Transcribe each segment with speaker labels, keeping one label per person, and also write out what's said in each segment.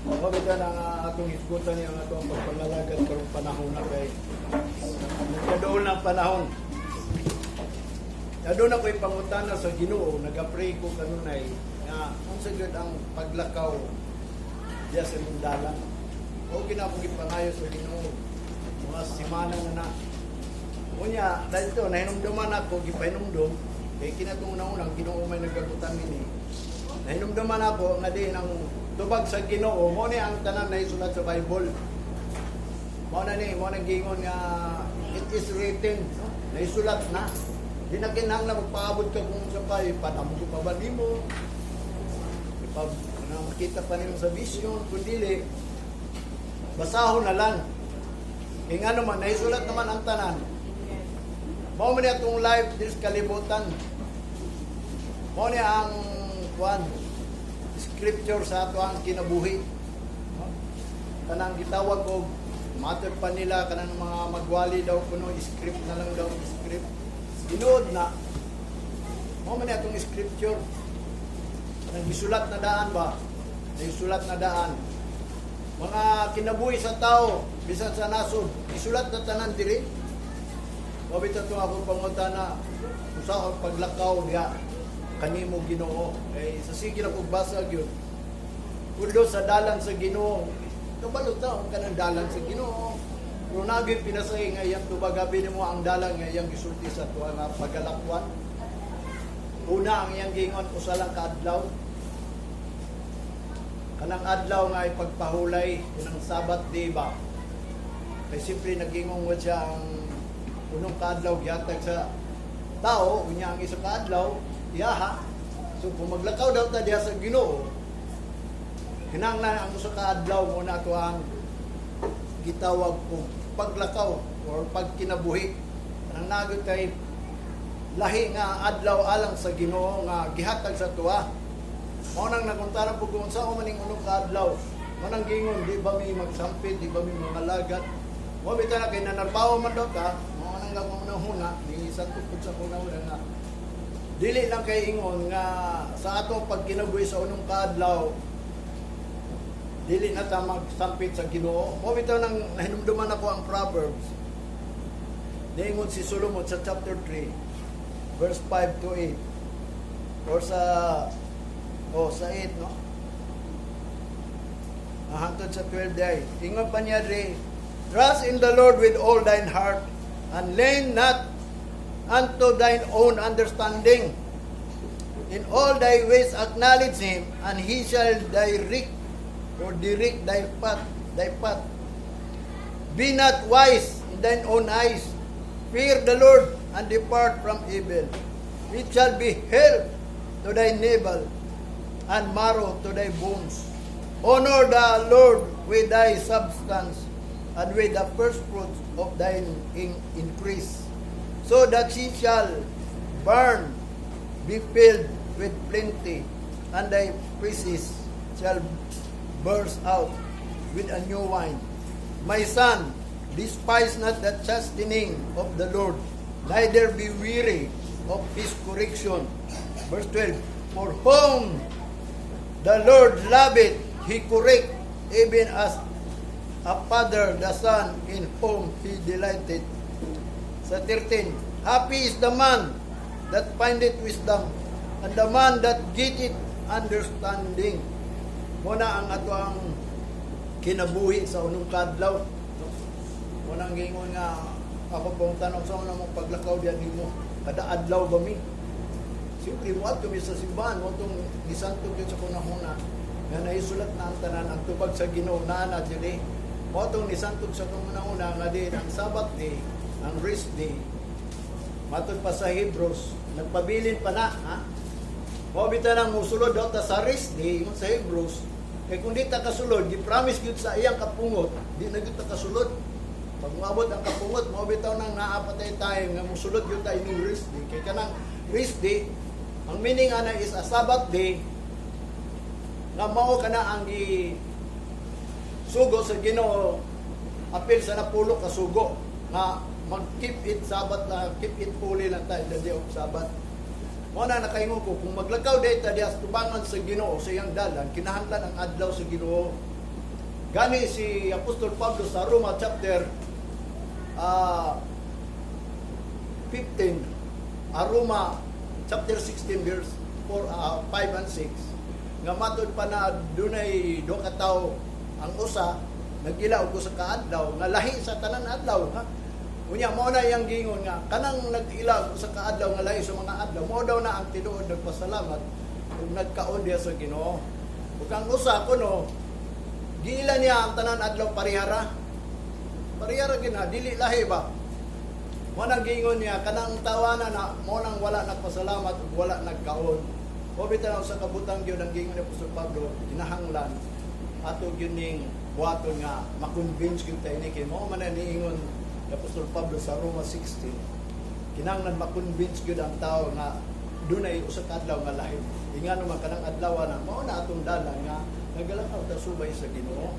Speaker 1: Mao bitaw na nga atong hisgutan niya ang atong pagpangalagad karong panahon na kay nagkaduol na ang panahon. Aduna ko'y pangutana sa Ginoo, nagapray ko kanunay nga unsa gyud ang paglakaw diya sa imong dalan. O gina akong gipangayo sa Ginoo mga simana na na. Unya, dahil to, nahinumduman ako, gipahinumdum, kay kinatong unang-unang Ginoo may nagabutang ini. Nahinumduman ako nga din ang tubag sa Ginoo, mao ni ang tanan na isulat sa Bible. Mao na ni, mao nang gingon nga it is written, no? Naisulat na. Di na kinahanglan magpaabot ka kung sa pa, ipadamo ko pa ba nimo? Ipag na makita pa nimo sa vision, kung dili, basahon na lang. Kaya nga naman, naisulat naman ang tanan. Mao man ni atong life this kalibutan. Mao ni ang kwan scripture sa ato ang kinabuhi. No? Kanang gitawag og matter pa nila kanang mga magwali daw kuno, script na lang daw, script. Tinuod na. Mao man ni atong scripture. Kanang gisulat na daan ba? Gisulat na daan. Mga kinabuhi sa tao bisan sa nasod, isulat na tanan diri. Mao bitaw itong akong pangutana kung sa akong paglakaw diha kanimo, Ginoo. Kay sa sige na kog basa gyud. Kundo sa dalan sa Ginoo. Kabalo ta ang kanang dalan sa Ginoo. Pero naging pinasay nga iyang tubag abi nimo ang dalan nga iyang gisulti sa tuwa nga pagalakwan. Una, ang iyang gingon, usa lang ka adlaw. Kanang adlaw nga ipagpahulay, kanang Sabbath day ba? Kay siyempre nagingon mo siya ang unong kaadlaw gihatag sa tao, unya ang isa kaadlaw iyaha. So kung maglakaw daw ta diha sa Ginoo, kinahanglan ang usa ka adlaw mo na ato ang gitawag og paglakaw or pagkinabuhi. Kanang nagot kay lahi nga adlaw alang sa Ginoo nga gihatag sa tuwa. Mao nang nakuntaran po kung unsa man ning unong kaadlaw. Mao nang gingon, di ba mi magsampid, di ba mi mangalagat? Mao bitaw na kay nanarbaho man daw ta, mao nang akong huna ni sa tukod sa una nga dili lang kay ingon nga sa atong pagkinabuhi sa unong kaadlaw dili na ta magsampit sa Ginoo. Mao bitaw nang nahinumduman ako ang Proverbs. Niingon si Solomon sa chapter 3 verse 5 to 8 or sa oh sa 8, no? Ah, hangtod sa 12 day. Ingon pa niya diri, "Trust in the Lord with all thine heart and lean not unto thine own understanding. In all thy ways acknowledge him, and he shall direct or direct thy path, thy path. Be not wise in thine own eyes. Fear the Lord and depart from evil. It shall be health to thy navel and marrow to thy bones. Honor the Lord with thy substance and with the first fruits of thine increase, so that she shall barn be filled with plenty, and thy presses shall burst out with a new wine. My son, despise not the chastening of the Lord, neither be weary of his correction." Verse 12, "For whom the Lord loveth, he correct, even as a father the son in whom he delighted." Sa 13, "Happy is the man that findeth wisdom, and the man that getteth understanding." Muna ang ato ang kinabuhi sa unong kadlaw. No? Muna ang gingon nga ako pong tanong sa unang mong paglakaw diyan nimo. Kada adlaw ba mi? Siyempre, mo ato mi sa simbahan, mo itong gisantog yun sa kunahuna, nga naisulat na ang tanan, ang tubag sa Ginoo naa na diri. Mo itong nisantog sa kunahuna nga din ang Sabbath day, ang rest day, matod pa sa Hebrews, nagpabilin pa na, ha? Mao bitaw nang musulod daw ta sa rest day, ingon sa Hebrews, kay kung di ta kasulod, gi-promise gyud sa iyang kapungot, di na gyud ta kasulod. Pag moabot ang kapungot, mao bitaw nang naa pa tay time nga musulod gyud ta ining rest day. Kay kanang rest day, ang meaning ana is a Sabbath day nga mao kana ang gi sugo sa Ginoo apil sa napulo ka sugo nga mag-keep it Sabbath na, keep it holy lang tayo the day of Sabbath. Mao na nakaingon ko kung maglakaw day ta diha sa tubangan sa Ginoo sa iyang dalan, kinahanglan ang adlaw sa Ginoo. Gani si Apostol Pablo sa Roma chapter 15, Roma chapter 16 verse 4, 5 and 6, nga matud pa na dunay duha ka tawo, ang usa nag-ila og usa ka adlaw nga lahi sa tanan adlaw, ha. Unya mao na iyang giingon nga kanang nag-ila og usa ka adlaw nga lahi sa mga adlaw, mao daw na ang tinuod nagpasalamat ug nagkaon diha sa Ginoo. Ug ang usa kuno, giila niya ang tanan adlaw, parehara. Parehara gina, dili lahi ba. Mo nang giingon niya kanang tawana na mo nang wala nagpasalamat ug wala nagkaon. O bitaw sa kabutang gyud ang giingon ni Apostol Pablo, kinahanglan ato gyud ning buhaton nga ma-convince gyud tayo ni, kay mao man na niingon ni Apostol Pablo sa Roma 16, kinahanglan ma-convince gyud ang tao nga dunay usa ka adlaw nga lahi. Ingano man kanang adlaw na mao na atong dalan nga nagalakaw ta subay sa Ginoo.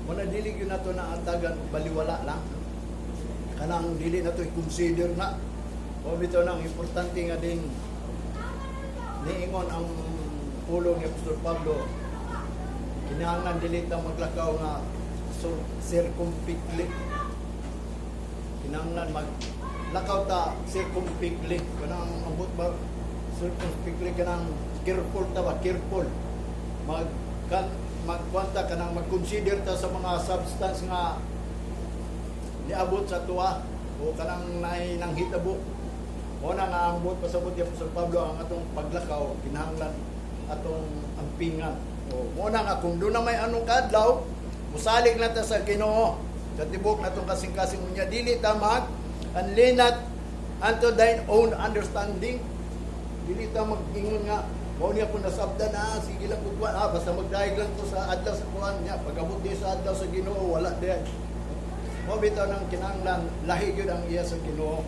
Speaker 1: Mo na dili gyud nato na atagan og baliwala lang. Kanang dili na to i-consider na. O bitaw nang importante nga din niingon ang pulong ni Apostol Pablo, kinahanglan dili ta maglakaw nga circumspectly. Kinahanglan maglakaw ta circumspectly, kanang ambot ba, circumspectly, kanang careful ta ba, careful mag kan magkwanta, kanang mag-consider ta sa mga substance nga niabot sa tuwa o kanang naay nanghitabo. O na nga ang buot pasabot ni Apostol Pablo, ang atong paglakaw kinahanglan atong ampingan. O mo na nga kung doon na may anong kadlaw, musalig na ta sa Ginoo sa tibok natong kasing-kasing. Unya dili ta mag and lean not unto thine own understanding. Dili ta mag-ingon nga mao niya kung nasabdan na, sige lang kung kuwan, basta magdayeg lang ko sa adlaw sa kuwan niya, pag-abot di sa adlaw sa Ginoo, wala di. Mo bitaw nang kinahanglan lahi gyud ang iya sa Ginoo.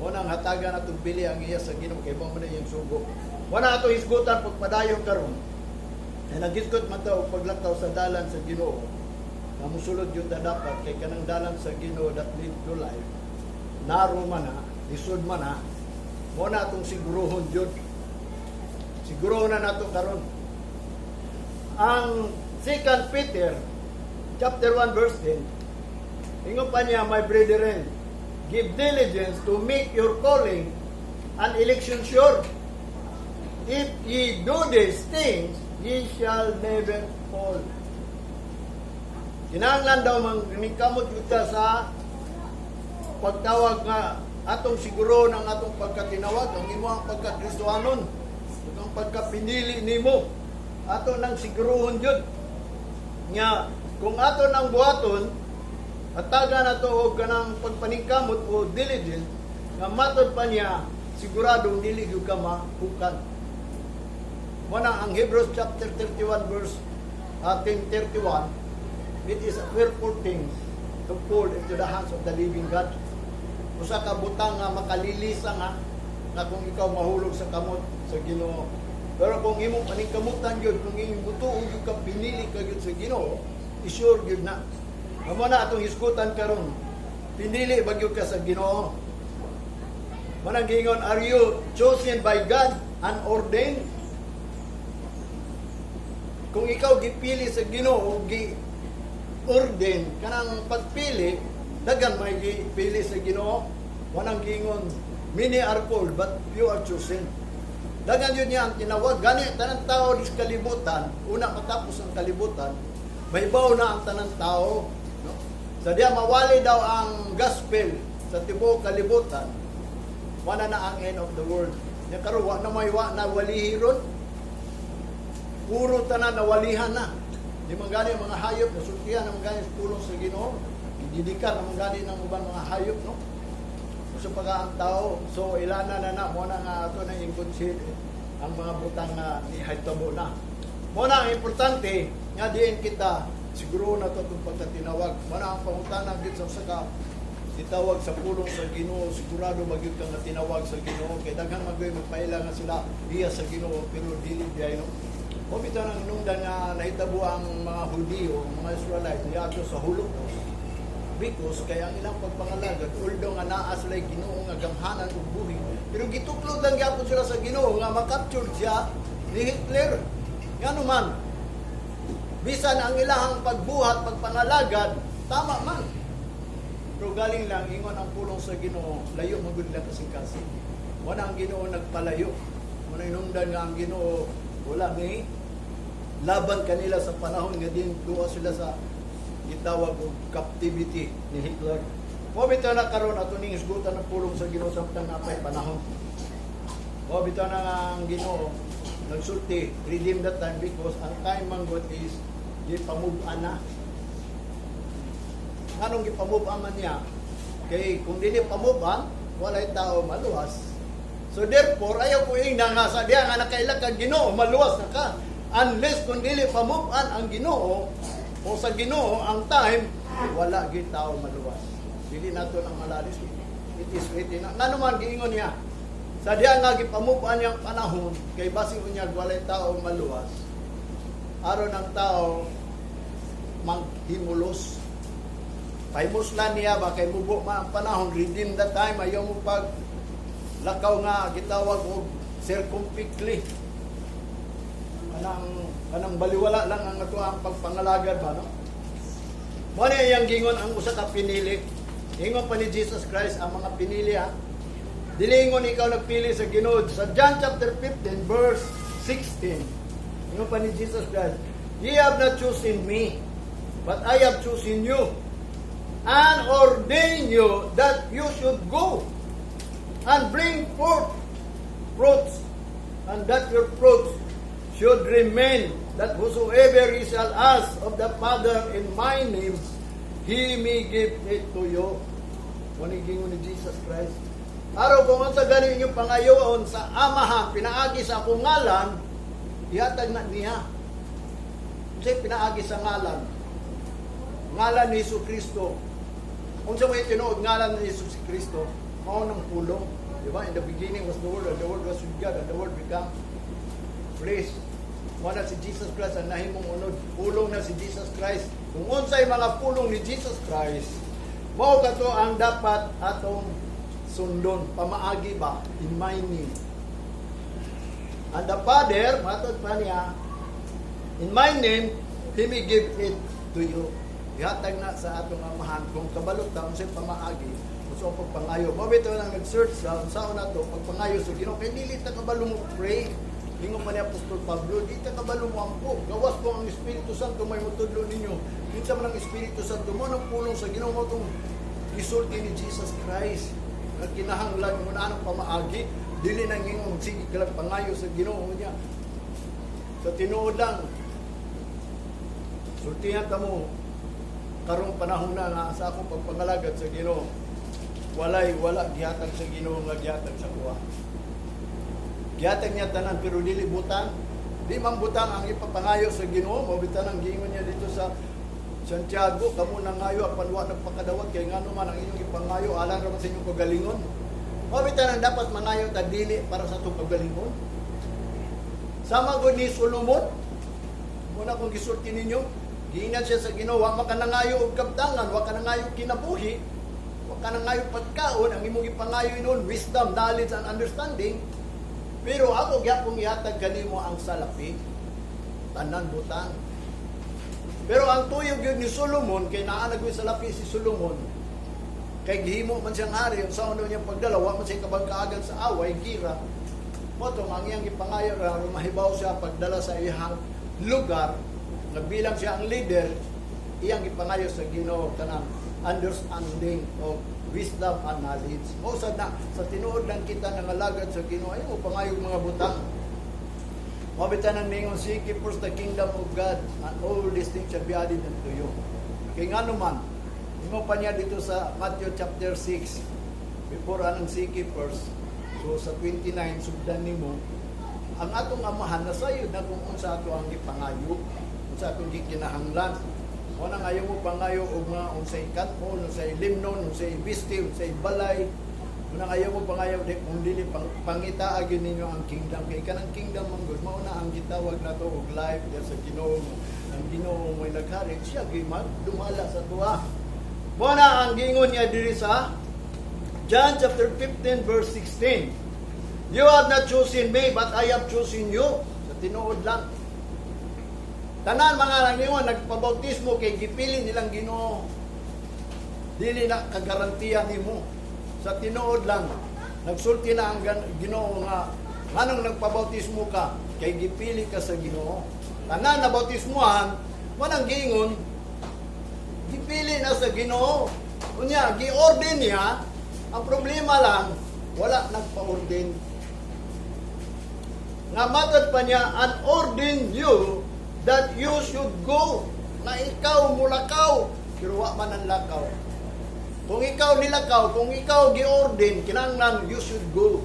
Speaker 1: Mo nang hatagan atong bili ang iya sa Ginoo kay mao man na iyang sugo. Mo na ato hisgutan pagpadayon karon. Na naghisgot man ta og paglakaw sa dalan sa Ginoo. Nga mosulod gyud ta dapat kay kanang dalan sa Ginoo that lead to life. Narrow man na, lisod man na. Mo na atong siguruhon gyud. Siguruhon na nato karon. Ang 2 Peter chapter 1 verse 10. Ingon pa niya, "My brethren, give diligence to make your calling and election sure. If ye do these things, ye shall never fall." Kinahanglan daw mang kamot gyud ta sa pagtawag nga atong siguro ng atong pagkatinawag, ang imo ang pagkakristohanon, ug ang pagkapinili nimo. Ato nang siguruhon jud. Nga kung ato nang buhaton, ataga na to og kanang pagpaningkamot o diligence nga matod pa niya, siguradong dili gyud ka mahukan. Mo na ang Hebrews chapter 31 verse 10:31, "It is a fearful thing to fall into the hands of the living God." Usa ka butang nga makalilisa nga kung ikaw mahulog sa kamot sa Ginoo. Pero kung imong paningkamutan gyud, kung imong butuon gyud ka, pinili ka gyud sa Ginoo, isure gyud na. Amo na atong hisgutan karon. Pinili ba gyud ka sa Ginoo? Manang giingon, are you chosen by God and ordained? Kung ikaw gipili sa Ginoo, gi ordain kanang pagpili, daghan may gipili sa Ginoo. Wanang giingon, "Many are called but few are chosen." Daghan yun niya ang tinawag. Gani tanang tao di sa kalibutan, una matapos ang kalibutan, mahibaw na ang tanang tao, no? Sa diya mawali daw ang gospel sa tibuok kalibutan, wala na ang end of the world. Nya karon wa na may wa na walihi ron. Puro tanan nawalihan na. Di man gani ang mga hayop, nasultihan naman gani sa pulong sa Ginoo. Gididikan naman gani ng uban mga hayop, no? So pag ang tao, so ilana na na, mo na nga ato na i-consider ang mga butang nga nihitabo na. Mo na ang importante nga diin kita siguro na to itong pagkatinawag. Mo na ang pangutana gyud sa usa ka titawag sa pulong sa Ginoo, sigurado magyud kang nga tinawag sa Ginoo, kay daghan magyoy magpaila nga sila iya sa Ginoo pero dili diay, no. Mo bitaw nang hinungdan nga nahitabo ang mga Hudiyo, ang mga Israelite niadto sa Holocaust because kay ang ilang pagpangalagad, although nga naa sila Ginoo nga gamhanan ug buhi, pero gituklod lang gyapon sila sa Ginoo nga makapture siya ni Hitler. Ngano man? Bisan ang ilahang pagbuhat, pagpangalagad, tama man. Pero galing lang, ingon ang pulong sa Ginoo, layo man gud nila kasing-kasing. Wala ang Ginoo nagpalayo. Wala inungdan nga ang Ginoo, wala ni laban kanila sa panahon nga din duwa sila sa gitawag og captivity ni Hitler. Mao bitaw na karon ato ning hisgutan ng pulong sa Ginoo samtang napay panahon. Mao bitaw na nga ang Ginoo nagsulti, redeem the time, because ang time manggod is gipamove-an na. Nganong gipamove-an man niya? Kay kung dili pamove-an, walay tao maluwas. So therefore, ayaw ko ingna nga sa diya nga nakaila kag Ginoo, maluwas na ka. Unless kung dili pamove-an ang Ginoo o sa Ginoo ang time, wala gyud tao maluwas. Dili nato nang malalis. It is written. Ngano man giingon niya? Sa diya nga gipamove-an niyang panahon, kay basin unyag walay tao maluwas. Aron ang tao maghimulos. Pahimuslan niya ba kay mubo man ang panahon, redeem the time, ayaw mo pag lakaw nga gitawag og circumspectly. Kanang baliwala lang ang ato ang pagpangalagad ba, no? Mo ni iyang gingon ang usa ka pinili. Ingon pa ni Jesus Christ ang mga pinili, ha. Dili ingon ikaw nagpili sa Ginoo. Sa John chapter 15 verse 16. Ingon pa ni Jesus Christ, "Ye have not chosen me, but I have chosen you and ordained you that you should go and bring forth fruits, and that your fruits should remain, that whosoever ye shall ask of the Father in my name, He may give it to you." Mao ni gingon ni Jesus Christ. Araw kung unsa gani inyong pangayoon sa Amahan, pinaagi sa akong ngalan, ihatag na niya. Unsay pinaagi sa ngalan? Ngalan ni Hesus Kristo. Unsa may tinuod ngalan ni Hesus Kristo? Mao nang pulong. Di ba? In the beginning was the Word, and the Word was with God, and the Word became flesh. Mao na si Jesus Christ ang nahimong unod. Pulong na si Jesus Christ. Kung unsay mga pulong ni Jesus Christ, mao kato ang dapat atong sundon. Pamaagi ba? In my name. And the Father, matod pa niya, in my name, He may give it to you. Ihatag na sa atong Amahan kung kabalo ta unsay pamaagi, unsa ang pagpangayo. Mao bitaw nang nag-search sa unsaon nato pagpangayo sa Ginoo kay dili ta kabalo mo pray. Ingon pa ni Apostol Pablo, di ta kabalo mo ampo. Gawas po ang Espiritu Santo may mutudlo ninyo. Kinsa man ang Espiritu Santo mo nang pulong sa Ginoo mo tong gisulti ni Jesus Christ. Nga kinahanglan mo na anong pamaagi, dili nang ingon sige ka lang pangayo sa Ginoo niya. Sa tinuod lang, sultihan ta mo karong panahon na nga sa akong pagpangalagad sa Ginoo, walay wala gihatag sa Ginoo nga gihatag sa kuha. Gihatag niya tanan pero dili butang. Di man butang ang ipapangayo sa Ginoo, mao bitan ang giingon niya dito sa Santiago, kamo nangayo apan wa nagpakadawat kay ngano man ang inyong ipangayo alang ra man sa inyong kagalingon. Mao bitan ang dapat mangayo ta dili para sa atong kagalingon. Sama gud ni Solomon, muna kung gisulti ninyo, giingnan siya sa Ginoo, wa man ka nangayo og kabtangan, wa ka nangayo kinabuhi, wa ka nangayo pagkaon, ang imong gipangayo noon wisdom, knowledge and understanding. Pero ako gyapon ihatag kanimo ang salapi, tanan butang. Pero ang tuyog yun ni Solomon, kay naa na gyud salapi si Solomon, kay gihimo man siyang hari, ang saon niyang pagdala, wa man siya kabangkaagan sa away, gira. Mo to ang iyang gipangayo aron mahibaw siya pagdala sa iyang lugar, nga bilang siya ang leader, iyang gipangayo sa Ginoo kanang understanding of wisdom and knowledge. Mao sad na sa tinuod lang kita nangalagad sa Ginoo ay mo pangayo mga butang. Mao bitaw nang ningon, "Seek ye first the kingdom of God and all these things shall be added unto you." Kay ngano man, ingon pa niya dito sa Matthew chapter 6, before anang seek ye first, so sa 29, sugdan nimo, ang atong Amahan nasayod na kung unsa ato ang gipangayo, unsa atong gikinahanglan. Mao nang ayaw mo pangayo og mga unsay katmon, unsay limnon, unsay bisti, unsay balay. Mao nang ayaw mo pangayo di kung dili pangita gyud ninyo ang kingdom kay kanang kingdom man gud mao na ang gitawag nato og life diya sa Ginoo. Ang Ginoo mo'y naghari, siya gyud magdumala sa tuwa. Mao na ang giingon niya diri sa John chapter 15 verse 16. "You have not chosen me, but I have chosen you." Sa tinuod lang. Tanan mga nangingon nagpabautismo kay gipili nilang Ginoo. Dili na kagarantiya nimo. Sa tinuod lang, nagsulti na ang Ginoo nga nganong nagpabautismo ka kay gipili ka sa Ginoo. Tanan na bautismuhan, manang giingon gipili na sa Ginoo. Unya, gi-ordain niya. Ang problema lang, wala nagpa-ordain. Nga matod pa niya, "And ordain you that you should go." Na ikaw mulakaw, pero wa man ang lakaw. Kung ikaw nilakaw, kung ikaw gi-ordain, kinahanglan you should go.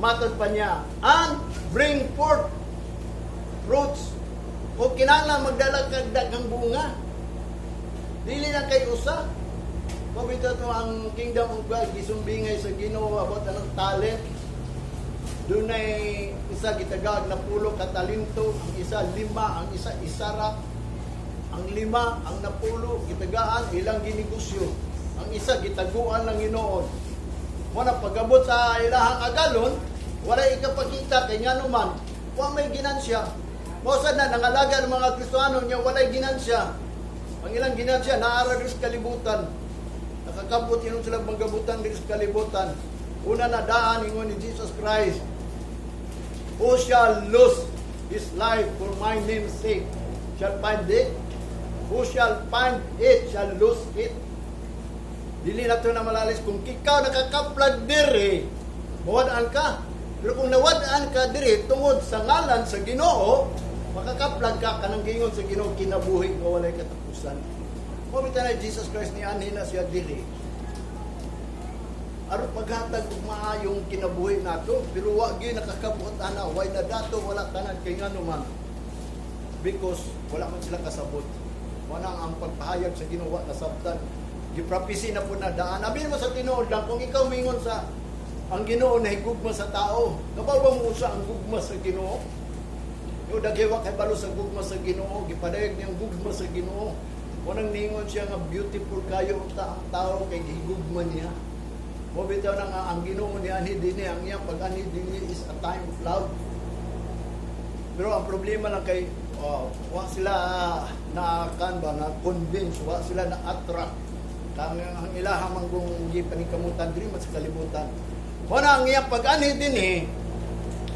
Speaker 1: Matod pa niya, "And bring forth fruits." O kinahanglan magdala kag daghang bunga. Dili lang kay usa. Pabito to ang kingdom of God, gisumbingay sa Ginoo about anong talent. Dunay isa gitagaag 10 ka talento, ang isa lima, ang isa isara. Ang lima, ang 10 gitagaan ilang ginegosyo. Ang isa gitaguan lang Ginoo. Wala pagabot sa ilahang agalon, wala ikapakita kay ngano man, wa may ginansya. Mao sad na nangalaga ng mga Kristiyano niya, walay ginansya. Ang ilang ginansya naara diri sa kalibutan. Nakakabot inon sila manggabutan diri sa kalibutan. Una na daan ingon ni Jesus Christ, "Who shall lose his life for my name's sake shall find it. Who shall find it shall lose it." Dili na to na malalis. Kung ikaw nakakaplag diri, mawad-an ka. Pero kung nawad-an ka diri tungod sa ngalan sa Ginoo, makakaplag ka kanang giingon sa Ginoo, kinabuhi nga walay katapusan. Mao bitaw na Jesus Christ ni anhi na siya diri aron paghatag og maayong kinabuhi nato, pero wa gyud nakakabot ana, way na dato, wala tanan, kay ngano man, because wala man sila kasabot. Wala ang pagpahayag sa Ginoo, wa nasabtan. Giprapisi na po na daan. Abi mo sa tinuod lang, kung ikaw mingon sa ang Ginoo na higugma sa tao, kabaw ba mo sa ang gugma sa Ginoo? Yo daghay wa kay balo sa gugma sa Ginoo, gipadayag niyang gugma sa Ginoo. Unang ningon siya nga beautiful kayo ang tao kay gigugma niya. Mo bitaw na nga ang Ginoo ni anhi dinhi, ang iyang pag-anhi dinhi is a time of love. Pero ang problema lang kay oh, wa sila na kan ba na convince, wa sila na attract. Kang ang ilaha manggong gipaningkamutan diri man sa kalibutan. Wala ang iyang pag-anhi dinhi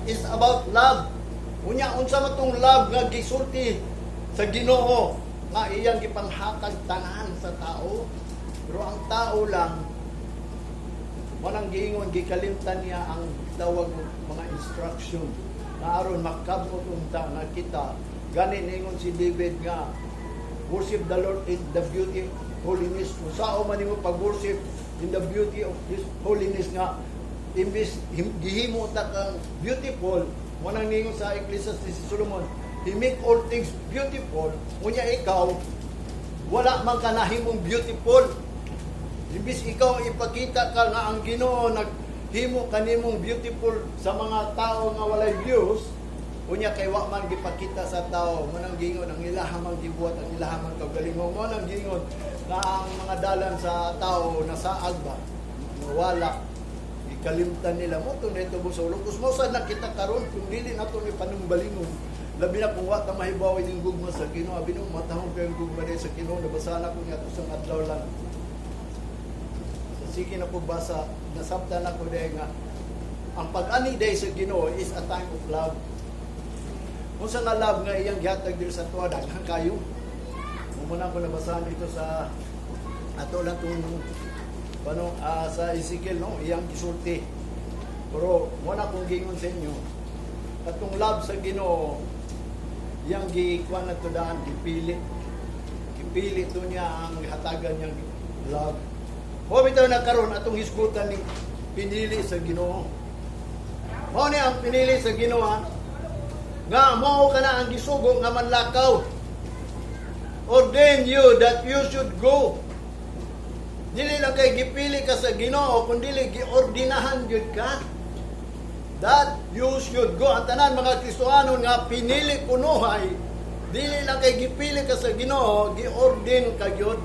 Speaker 1: is about love. Unya, unsa man tong love nga gisulti sa Ginoo nga iyang gipanghatag tanan sa tao? Pero ang tao lang, walang giingon, gikalimtan niya ang tawag og mga instruction na aron makabot unta nga kita. Gani ningon si David nga, "Worship the Lord in the beauty of holiness." Kung sao man nimo pag-worship in the beauty of His holiness nga imbis gihimo ta kang beautiful, wanang ningon sa Ecclesiastes si Solomon, "He make all things beautiful." Unya ikaw, wala man ka nahimong beautiful. Imbis ikaw ipakita ka nga ang Ginoo naghimo kanimong beautiful sa mga tao nga walay views, unya kay wa man gipakita sa tao, mo nang gingon ang ilaha man gibuhat ang ilaha man kaugalingon. Mo nang gingon nga ang mga dalan sa tao nasaag ba, mawala, ikalimtan nila mo to neto mo sa ulong. Mo sad na kita karon kung dili nato ni panumbalingon, labi na kung wa ta mahibaw ining gugma sa Ginoo. Abi no matahong kayong gugma dahil sa Ginoo. Nabasa na ko niya sa adlaw lang. Sa sige na ko basa, nasabtan ako dahil nga ang pag-ani dahil sa Ginoo is a time of love. Kung sa nga love nga iyang gihatag diri sa tuwa, daghan kayo. Muna ko nabasahan dito sa ato lang tong ano, sa Ezekiel, no, iyang gisulti. Pero muna kong gingon sa inyo, katong love sa Ginoo, iyang gikuan na to daan, gipili. Gipili to niya ang hatagan niyang love. Mao bitaw na karon atong hisgutan ning pinili sa Ginoo. Mao ni ang pinili sa Ginoo, ha? Nga mao ka na ang gisugo nga manlakaw. "Ordain you that you should go." Dili lang kay gipili ka sa Ginoo, kundi giordinahan gyud ka. That you should go. Ang tanan mga Kristohanon nga pinili kunuhay, dili lang kay gipili ka sa Ginoo, giordain ka gyud.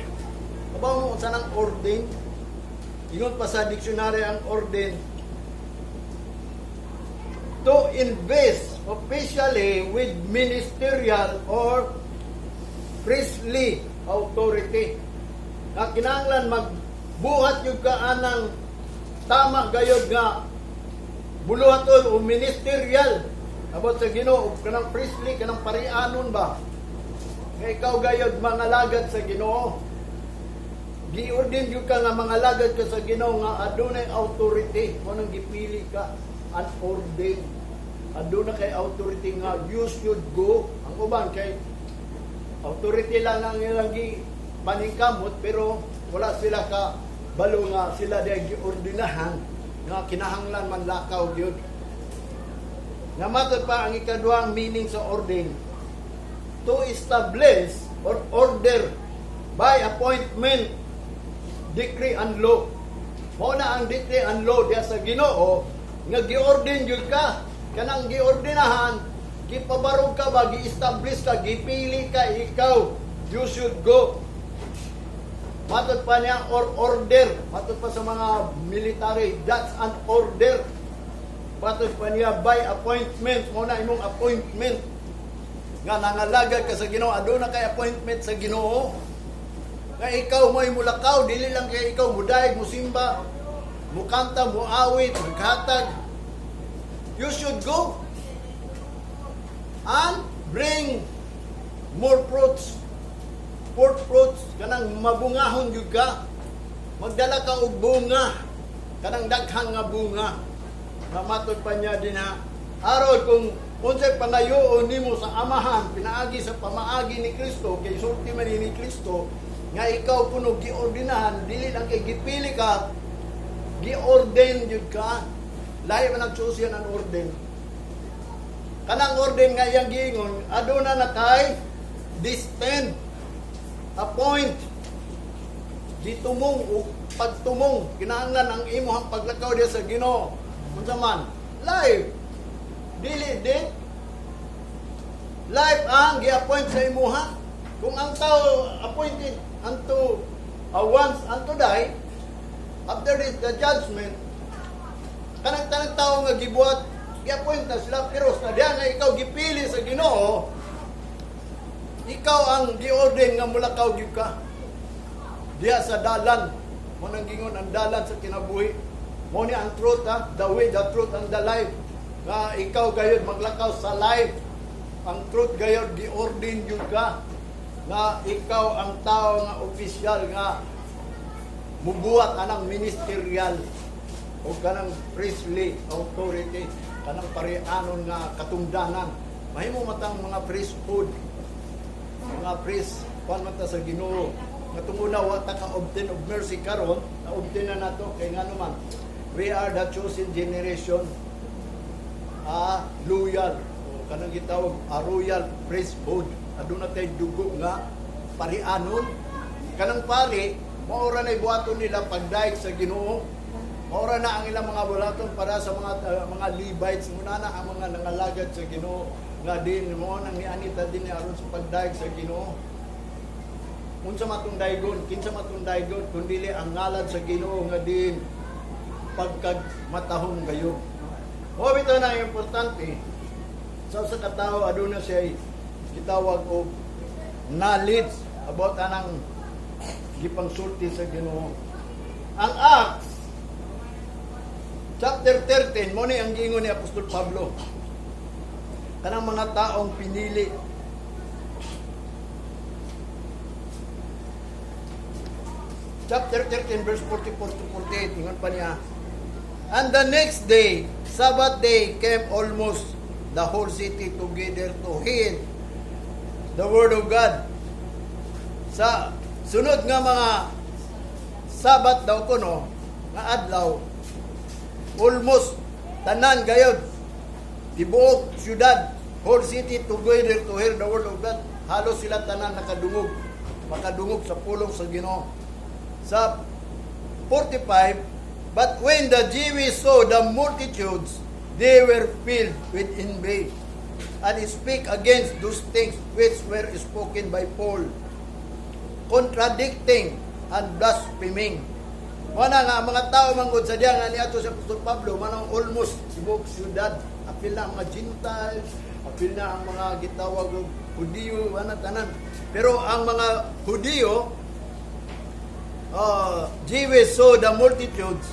Speaker 1: Kabaw mo unsa nang ordain? Ingon pa sa dictionary ang ordain. To invest officially with ministerial or priestly authority. Nga kinahanglan magbuhat gyud ka anang tama gayod nga buluhaton o ministerial about sa Ginoo, kanang priestly, kanang parianon ba, nga ikaw gayod mangalagad sa Ginoo. Giordin gyud ka nga mangalagad ka sa Ginoo nga adunay authority mo nang gipili ka, an ordained. Aduna kay authority nga you should go. Ang uban kay authority lang ang ilang gi paningkamot, pero wala sila ka balo nga sila di giordinahan nga kinahanglan man lakaw gyud. Nga matod pa ang ikaduhang meaning sa ordain, to establish or order by appointment, decree and law. Mao na ang decree and law diya sa Ginoo nga giordin gyud ka, kanang giordinahan, gipabarog ka ba, gi-establish ka, gipili ka, ikaw you should go. Matod pa niya, or order. Matod pa sa mga military, that's an order. Matod pa niya, by appointment. Mao na imong appointment nga nangalagad ka sa Ginoo, aduna kay appointment sa Ginoo. Nga ikaw mo'y mulakaw, dili lang kay ikaw mudayeg, musimba, mukanta, muawit, maghatag. You should go and bring more fruits. Forth fruits, kanang mabungahon gyud ka. Magdala ka og bunga, kanang daghan nga bunga. Nga matod pa niya din ha, aron kung unsay pangayoon nimo sa Amahan pinaagi sa pamaagi ni Kristo, kay sulti man ni Kristo nga ikaw kuno giordinahan, dili lang kay gipili ka, giordain jud ka. Lahi man ang chosen and ordain. Kanang ordain nga iyang giingon, aduna na kay destined, appoint, gitumong o pagtumong, kinahanglan ang imong paglakaw diya sa Ginoo. Unsa man? Life. Dili death. Life ang gi-appoint sa imuha. Kung ang tao appointed unto once unto die, after this the judgment, kanang tanang tao nga gibuhat, gi-appoint na sila, pero sa diya nga ikaw gipili sa Ginoo, ikaw ang gi-ordain nga mulakaw gyud ka diya sa dalan mo. Nang gingon ang dalan sa kinabuhi mo ni ang truth ha, the way, the truth and the life, nga ikaw gayud maglakaw sa life. Ang truth gayud, gi-ordain gyud ka nga ikaw ang tao nga opisyal nga mubuhat anang ministerial o kanang priestly authority, kanang parianon nga katungdanan. Mahimo matang mga priesthood, mga priest kuan man ta sa Ginoo nga tunguna wa ta ka obtain of mercy. Karon na obtain na nato, kay ngano man, we are the chosen generation, a loyal o kanang gitawag a royal priesthood. Aduna tay dugo nga parianon. Kanang pari, maura na buhaton nila pagdayeg sa Ginoo. Maura na ang ilang mga bulaton para sa mga Levites muna na ang mga nangalagad sa Ginoo nga din mo nang nianita din ni aron sa pagdayeg sa Ginoo. Unsa matong daygon, kinsa matong daygon kun dili ang ngalan sa Ginoo nga din pagkag matahong gayud. Mao bitaw na ang importante sa usa ka tawo, aduna siya gitawag og knowledge about anang gipangsulti sa Ginoo. Ang Acts chapter 13 mo ni ang giingon ni Apostol Pablo. Kanang mga taong pinili. Chapter 13 verse 44 to 48, ingon pa niya, "And the next day, Sabbath day, came almost the whole city together to hear the word of God." Sa sunod nga mga Sabat daw kuno nga adlaw, almost tanan gayod, tibuok syudad, whole city together to hear the word of God. Halos sila tanan nakadungog, makadungog sa pulong sa Ginoo. Sa 45, "But when the Jews saw the multitudes, they were filled with envy and speak against those things which were spoken by Paul, contradicting and blaspheming." Wala nga ang mga tao manggod sa diya nga niadto sa Apostol Pablo, manang almost tibuok syudad. Apil na ang mga Gentiles, apil na ang mga gitawag og Hudiyo, ana tanan. Pero ang mga Hudiyo, Jewish saw the multitudes,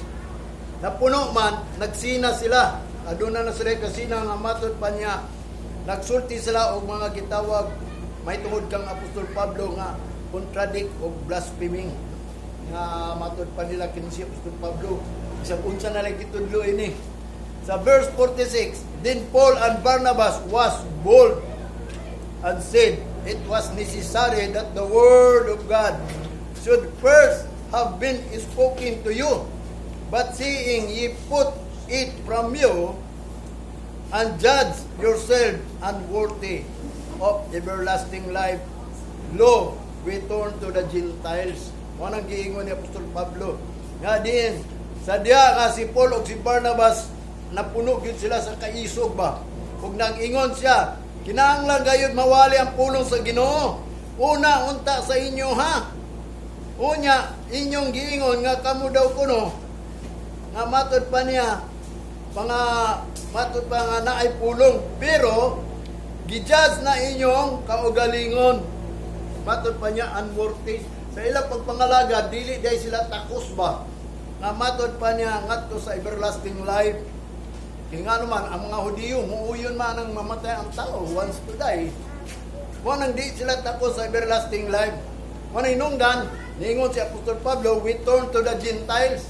Speaker 1: napuno man, nagsina sila. Aduna na sila kasina nga matod pa niya. Nagsulti sila og mga gitawag may tungod kang Apostol Pablo nga contradict og blaspheming nga matod pa nila kini si Apostol Pablo bisag unsa na lang gitudlo ini. Sa verse 46, "Then Paul and Barnabas was bold and said, 'It was necessary that the word of God should first have been spoken to you. But seeing ye put it from you, and judge yourself unworthy of everlasting life, lo, we turn to the Gentiles.'" Mao nang giingon ni Apostol Pablo. Nga diin, sa diha nga si Paul ug si Barnabas, napuno gyud sila sa kaisog ba. Ug nag-ingon siya, "Kinahanglan gayud mawali ang pulong sa Ginoo. Una unta sa inyo ha. Unya, inyong giingon nga kamo daw kuno," nga matod pa niya, mga matod pa nga naay pulong, pero gijudge na inyong kaugalingon. Matod pa niya, unworthy. Sa ilang pagpangalaga, dili diay sila takos ba. Nga matod pa niya ngadto sa everlasting life. Kaya nga naman, ang mga Hudiyo, muuyon man ang mamatay ang tao, wants to die. Mao nang di sila takos sa everlasting life. Mao nang hinungdan, niingon si Apostol Pablo, "We turn to the Gentiles."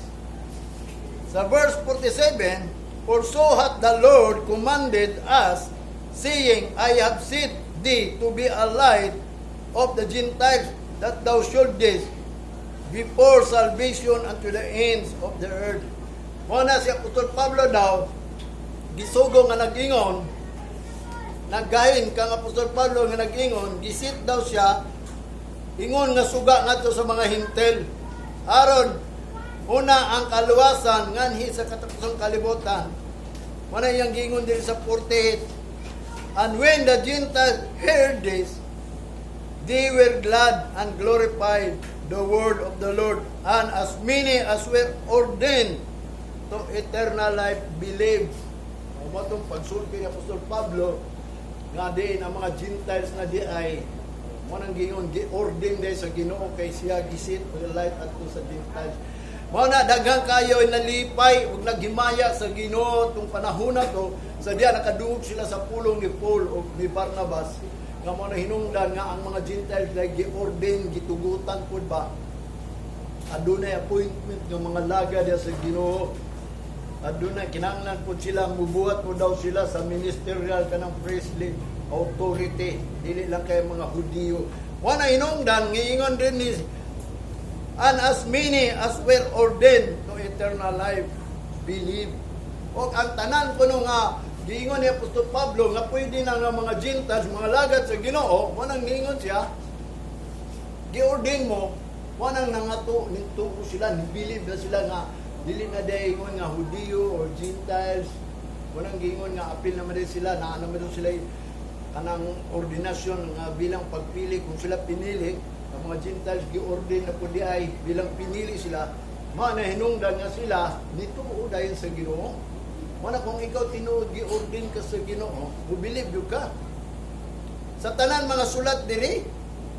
Speaker 1: Sa verse 47, "For so hath the Lord commanded us, saying, 'I have set thee to be a light of the Gentiles, that thou shouldest before salvation unto the ends of the earth.'" Mao na si Apostol Pablo daw, gisugo nga nag-ingon, naggahin kang Apostol Pablo nga nag-ingon, gisit daw siya, ingon nga suga ngadto sa mga Hentil. Aron, una ang kaluwasan nganhi sa katapusang kalibutan. Mao na iyang giingon din sa 48. "And when the Gentiles heard this, they were glad and glorified the word of the Lord. And as many as were ordained to eternal life believed." Mao tong pagsulti ni Apostol Pablo nga diin ang mga Gentiles na di ay mao nang giingon gi-ordain diay sa Ginoo kay siya gisit the light adto sa Gentiles. Mao na daghang kayo ay nalipay ug naghimaya sa Ginoo tong panahon na to sa diya nakadungog sila sa pulong ni Paul ug ni Barnabas nga mao na hinungdan nga ang mga Gentiles ay gi-ordain, gitugutan pud ba, adunay appointment ng mga laga diya sa Ginoo. Adunay kinahanglan pud sila mubuhat mo daw sila sa ministerial kanang priestly authority, dili lang kay mga Hudiyo. Wa na hinungdan giingon din ni, "And as many as were ordained to eternal life believe." O ang tanan kuno nga giingon ni Apostol Pablo nga pwede na nga mga Gentiles, mga lagad sa Ginoo, mo nang giingon siya, gi-ordain mo, mo nang nangato nituo sila, ni-believe na sila nga dili na ingon nga Hudiyo or Gentiles. Mo nang giingon nga apil naman din sila, naa naman din sila kanang ordinasyon nga bilang pagpili. Kung sila pinili ang mga Gentiles, gi-ordain na pud di ay bilang pinili sila, mao na hinungdan nga sila nituo dayon sa Ginoo. Mao na kung ikaw tinuod gi-ordain ka sa Ginoo, mo-believe gyud ka sa tanan mga sulat diri.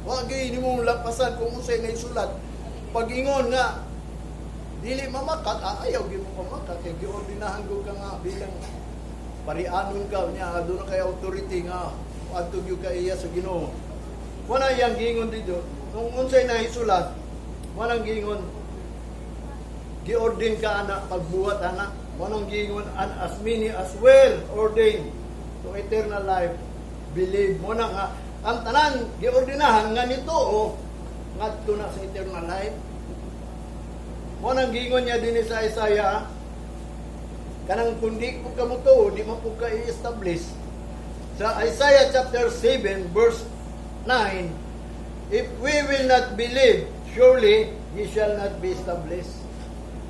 Speaker 1: Wa gyud nimo lapasan kung unsay sulat. Pag ingon nga dili mamakat, ayaw gyud mo pamakat kay giordinahan gyud ka nga bilang parianon ka niya, aduna kay authority nga adto gyud ka iya sa Ginoo. Wala yang giingon dito. Kung unsay nahisulat, walang giingon giordain ka ana pagbuhat ana. Walang giingon, "And as many as were ordained to eternal life believe." Mo na nga ang tanan giordinahan nga nito o ngadto na sa eternal life. Mo nang giingon niya din sa Isaiah, kanang kung di po ka mo to, di mo po ka i-establish. Sa Isaiah chapter 7 verse 9, "If we will not believe, surely ye shall not be established."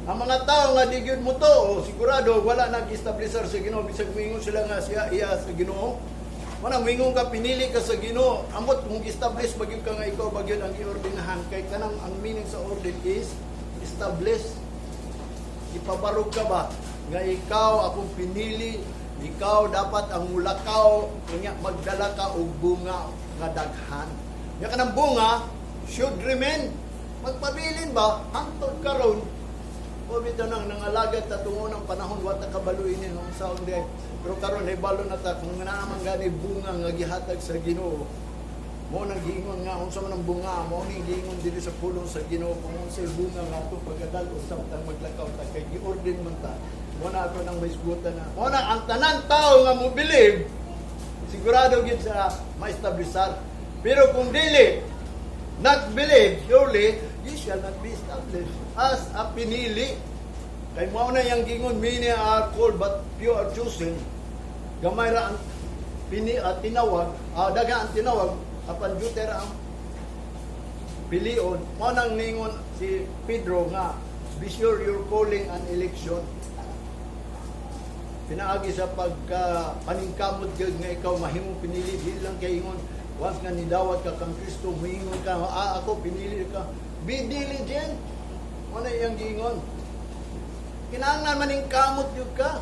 Speaker 1: Ang mga tao nga di gyud mo to, oh, sigurado wala nag-establisher sa Ginoo bisag moingon sila nga siya iya sa Ginoo. Wala moingon ka pinili ka sa Ginoo, amot kung establish ba gyud ka nga ikaw ba gyud ang giordinahan kay kanang ang meaning sa ordain is establish. Ipabarog ka ba nga ikaw akong pinili. Ikaw dapat ang mulakaw, unya magdala ka og bunga nga daghan. Nya kanang bunga should remain. Magpabilin ba hangtod karon? O bitaw nang nangalagad ta tungo ng panahon, wa ta kabalo ini nung saon di. Pero karon hibalo na ta kung naa man gani bunga nga gihatag sa Ginoo. Mo nang giingon nga unsa man ang bunga, mo ni giingon diri sa pulong sa Ginoo kung unsay bunga nga atong pagkadal-on samtang maglakaw ta kay giordin man ta. Mo na ako nang maisgutan na. Mo na ang tanan tao nga mo believe, sigurado gid sa ma-establisar. Pero kung dili not believe, surely ye shall not be established as a pinili. Kay mao na yang gingon, "Many are called but few are chosen." Gamay ra ang pini at tinawag, daghan ang tinawag, apan dyutay ra ang pilion. Mao nang ningon si Pedro nga, "Be sure your calling and election." Pinaagi sa pagka paningkamot gyud nga ikaw mahimong pinili, dili lang kay ingon once nga nidawat ka kang Kristo, muingon ka, "Ah, ako pinili ka." Be diligent. Mo na iyang giingon. Kinahanglan maningkamot gyud ka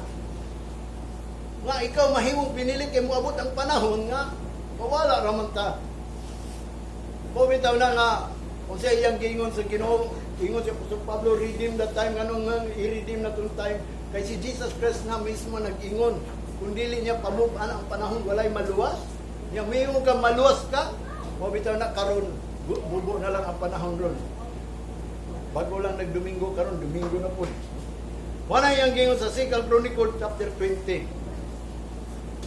Speaker 1: nga ikaw mahimong pinili kay moabot ang panahon nga mawala ra man ta. Mao bitaw na nga kung siya iyang giingon sa Ginoo, ingon si Apostol Pablo, "Redeem the time." Nganong nga i-redeem na tong time? Kay si Jesus Christ nga mismo nag-ingon, kung dili niya pamub-an ang panahon, walay maluwas. Nya miingon ka maluwas ka, mao bitaw na karon bubo na lang ang panahon ron. Bago lang nagdomingo karon, Domingo na po. Wala yang gingon sa Second Chronicle chapter 20.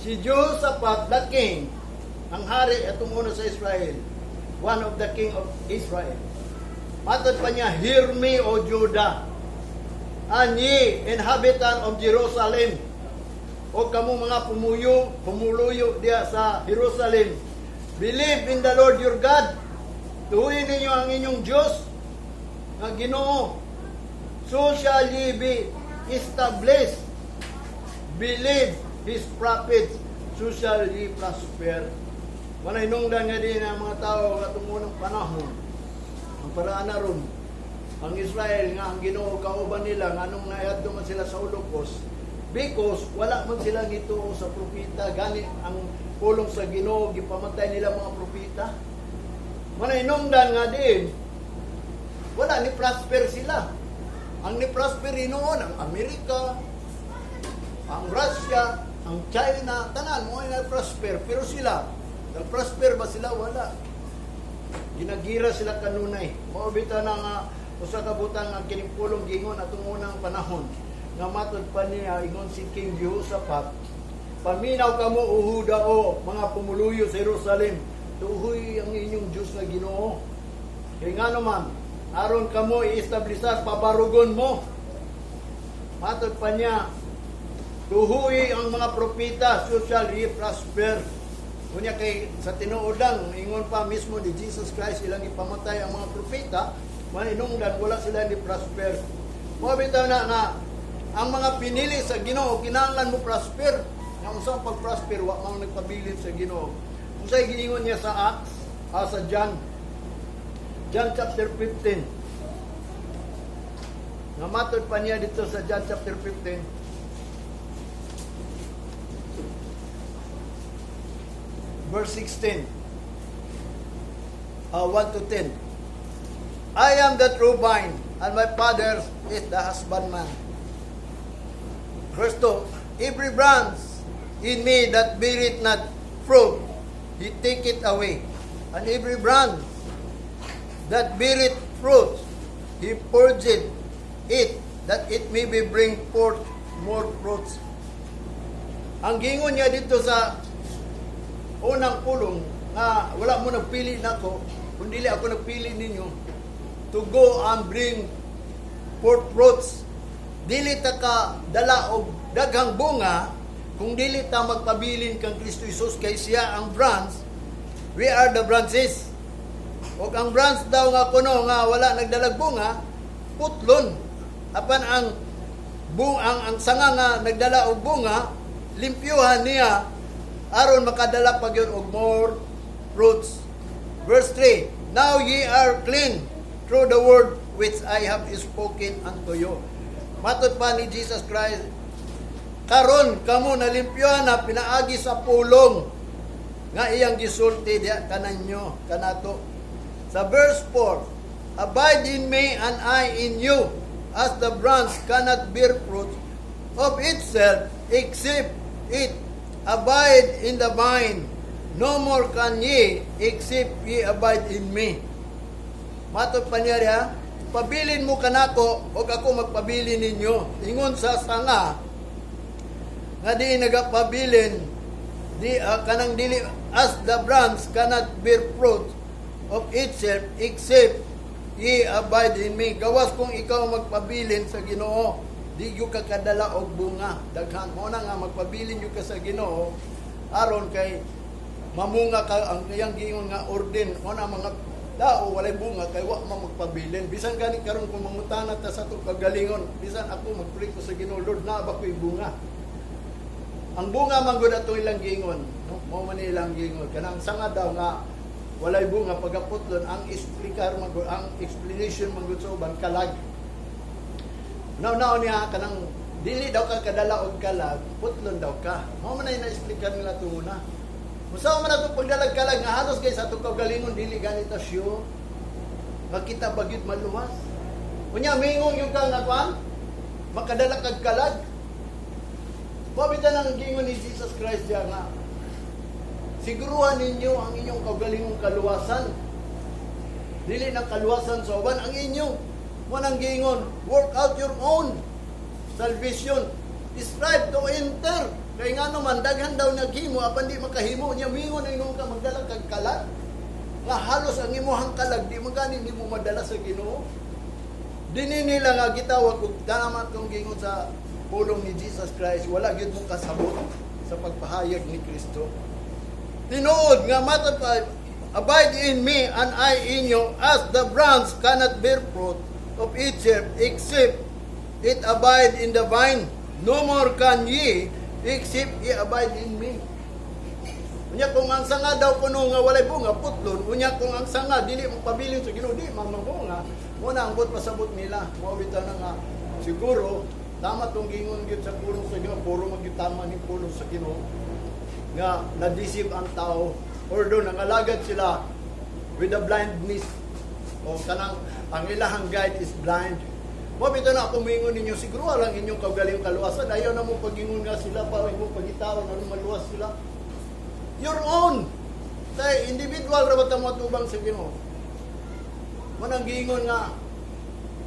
Speaker 1: Si Jehoshaphat the king, ang hari atong una sa Israel, one of the king of Israel. Matod pa niya, "Hear me, O Judah, and ye inhabitant of Jerusalem." O kamo mga pumuyo, pumuluyo diya sa Jerusalem. "Believe in the Lord your God." Tuuhin ninyo ang inyong Diyos nga Ginoo. "So shall ye be established. Believe His prophets, so shall ye prosper." Walay nungdan nga din ang mga tao nga unang panahon. Ang paraan na ron, ang Israel nga ang Ginoo kauban nila, nganong naadto man sila sa Holocaust? Because wala man sila ngituo sa propeta, gani ang pulong sa Ginoo, gipamatay nila mga propeta. Manay nungdan nga din wala ni prosper sila. Ang ni prosper noon ang Amerika, ang Russia, ang China, tanan mo ay prosper, pero sila, nag-prosper ba sila? Wala. Ginagira sila kanunay. Mao bitaw na nga usa ka butang ang kining pulong gingon atong unang panahon nga matod pa niya ingon si King Jehoshaphat, "Paminaw kamo, o Huda, o mga pumuluyo sa Jerusalem, tuohi ang inyong Diyos nga Ginoo. Kay nga naman, aron kamo i-establisar, pabarugon mo." Matod pa niya, "Tuohi ang mga propeta, so shall ye prosper." Unya kay sa tinuod lang, ingon pa mismo ni Jesus Christ, ilang ipamatay ang mga propeta, mahinungdan wala sila ni prosper. Mao bitaw na nga ang mga pinili sa Ginoo kinahanglan mo prosper. Nga unsa ang pag-prosper? Wa man nagpabilin sa Ginoo. Unsay giingon niya sa Acts, sa John, John chapter 15. Nga matod pa niya dito sa John chapter 15, verse 16, 1 to 10. "I am the true vine, and my Father is the husbandman." Verse 2, "Every branch in me that beareth not fruit, He taketh away. And every branch that beareth fruit, He purgeth it, that it may be bring forth more fruits." Ang gingon niya dito sa unang pulong nga wala mo nagpili nako kun dili ako nagpili ninyo, to go and bring forth fruits. Dili ta ka dala og daghang bunga kung dili ta magpabilin kang Kristo Jesus, kay siya ang branch, we are the branches. Ug ang branch daw nga kuno nga wala nagdalag bunga, putlon. Apan ang sanga nga nagdala og bunga, limpyuhan niya aron makadala pa gyud og more fruits. Verse 3, "Now ye are clean through the word which I have spoken unto you." Matod pa ni Jesus Christ, Karon kamo nalimpyuhan na pinaagi sa pulong nga iyang gisulti diha kananyo kanato. Sa verse 4, "Abide in me and I in you, as the branch cannot bear fruit of itself except it abide in the vine, no more can ye except ye abide in me." Matod pa niya diha, "Pabilin mo kanako ug ako magpabilin ninyo. Ingon sa sanga nga di nagapabilin di kanang dili, as the branch cannot bear fruit of itself except ye abide in me." Gawas kung ikaw magpabilin sa Ginoo, di gyud ka kadala og bunga daghan. Mo na nga magpabilin gyud ka sa Ginoo aron kay mamunga ka ang iyang giingon nga orden. Mo na mga tao walay bunga kay wa man magpabilin. Bisan gani karon kung mangutana ta sa atong kagalingon, bisan ako, magpray ko sa Ginoo, "Lord, naa ba ko'y bunga?" Ang bunga man gud ato ilang giingon, no? Mao man ni ilang giingon kanang sanga daw nga walay bunga pagaputlon. Ang explicar man gud, ang explanation man gud sa uban, kalag. Now niya kanang dili daw ka kadala og kalag, putlon daw ka. Mao man ay na-explicar nila tunguna. Usa man ato pagdalag kalag nga halos kay sa atong kaugalingon dili ganito sure. Makita ba gyud maluwas? Unya mingon yung ka nga kwan, makadala kag kalag. Mao bitaw nang giingon ni Jesus Christ diya nga siguruhan ninyo ang inyong kaugalingong kaluwasan. Dili na kaluwasan sa uban ang inyo. Mo nang giingon, "Work out your own salvation. Strive to enter." Kay nga naman, daghan daw naghimo, apan di makahimo. Nya mingon na ka magdala kag kalag. Nga halos ang imuhang kalag, di man gani nimo madala sa Ginoo. Dini nila nga gitawag og tama tong giingon sa pulong ni Jesus Christ, wala gyud mo kasabot sa pagpahayag ni Kristo. Tinuod nga matod pa, "Abide in me and I in you, as the branch cannot bear fruit of itself except it abide in the vine, no more can ye except ye abide in me." Unya kung ang sanga daw kuno nga walay bunga, putlon. Unya kung ang sanga dili mo pabilin sa Ginoo, di man mabunga. Mo na ang buot pasabot nila. Mao bitaw na nga siguro tama tong giingon gyud sa pulong sa Ginoo, puro magyud tama ni pulong sa Ginoo nga na-deceive ang tao or do nangalagad sila with the blindness o kanang ang ilahang guide is blind. Mo bitaw na ako moingon ninyo, siguro lang inyong kaugalingong kaluwasan. Ayaw na mo pagingon nga sila pa imong pagitaon ano maluwas sila. Your own. Tay individual ra ba ta mo tubang sa Ginoo. Mo nang giingon nga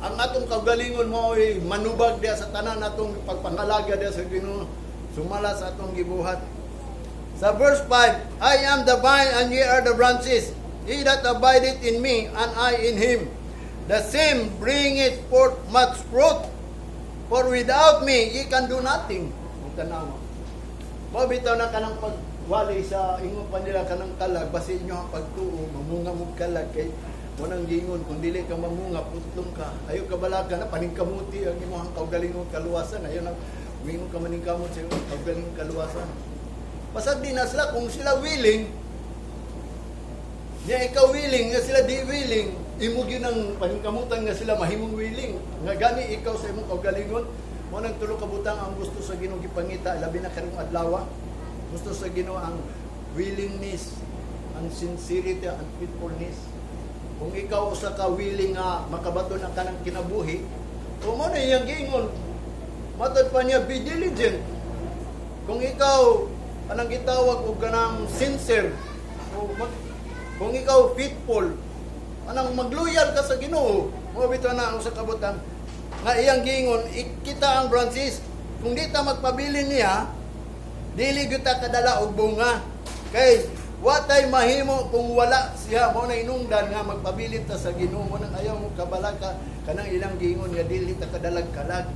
Speaker 1: ang atong kaugalingon mo ay manubag diya sa tanan natong pagpangalaga diya sa Ginoo sumala sa atong gibuhat. Sa verse 5, "I am the vine and ye are the branches. He that abideth in me and I in him, the same bringeth forth much fruit. For without me, ye can do nothing." Ang tanaw mo. Mao bitaw na kanang pagwali sa ingon pa nila kanang kalag, basi inyo ang pagtuo, mamunga mo kalag kay mo nang gingon kung dili ka mamunga, putlong ka. Ayo ka balaka na paningkamuti ang imong kaugalingong kaluwasan. Ayo na mingon ka maningkamot sa imong kaugalingong kaluwasan. Pasag di na sila kung sila willing, niya ikaw willing, nga sila di willing, imo gyud ang paningkamutan nga sila mahimong willing. Nga gani ikaw sa imong kaugalingon, mo nang tulo ka butang ang gusto sa Ginoo gipangita labi na karong adlaw. Gusto sa Ginoo ang willingness, ang sincerity, ang faithfulness. Kung ikaw usa ka willing nga makabaton ang kanang kinabuhi, o mo na iyang giingon. Matod pa niya, be diligent. Kung ikaw anang gitawag og kanang sincere, o kung ikaw faithful, anang magloyal ka sa Ginoo, mo bitaw na ang sa kabutang nga iyang giingon, kita ang branches, kung di ta magpabilin niya, dili gyud ta kadala og bunga. Kay wa tay mahimo kung wala siya. Mo na inungdan nga magpabilin ta sa Ginoo. Mo nang ayaw mo kabalaka kanang ilang giingon nga dili ta kadalag kalag.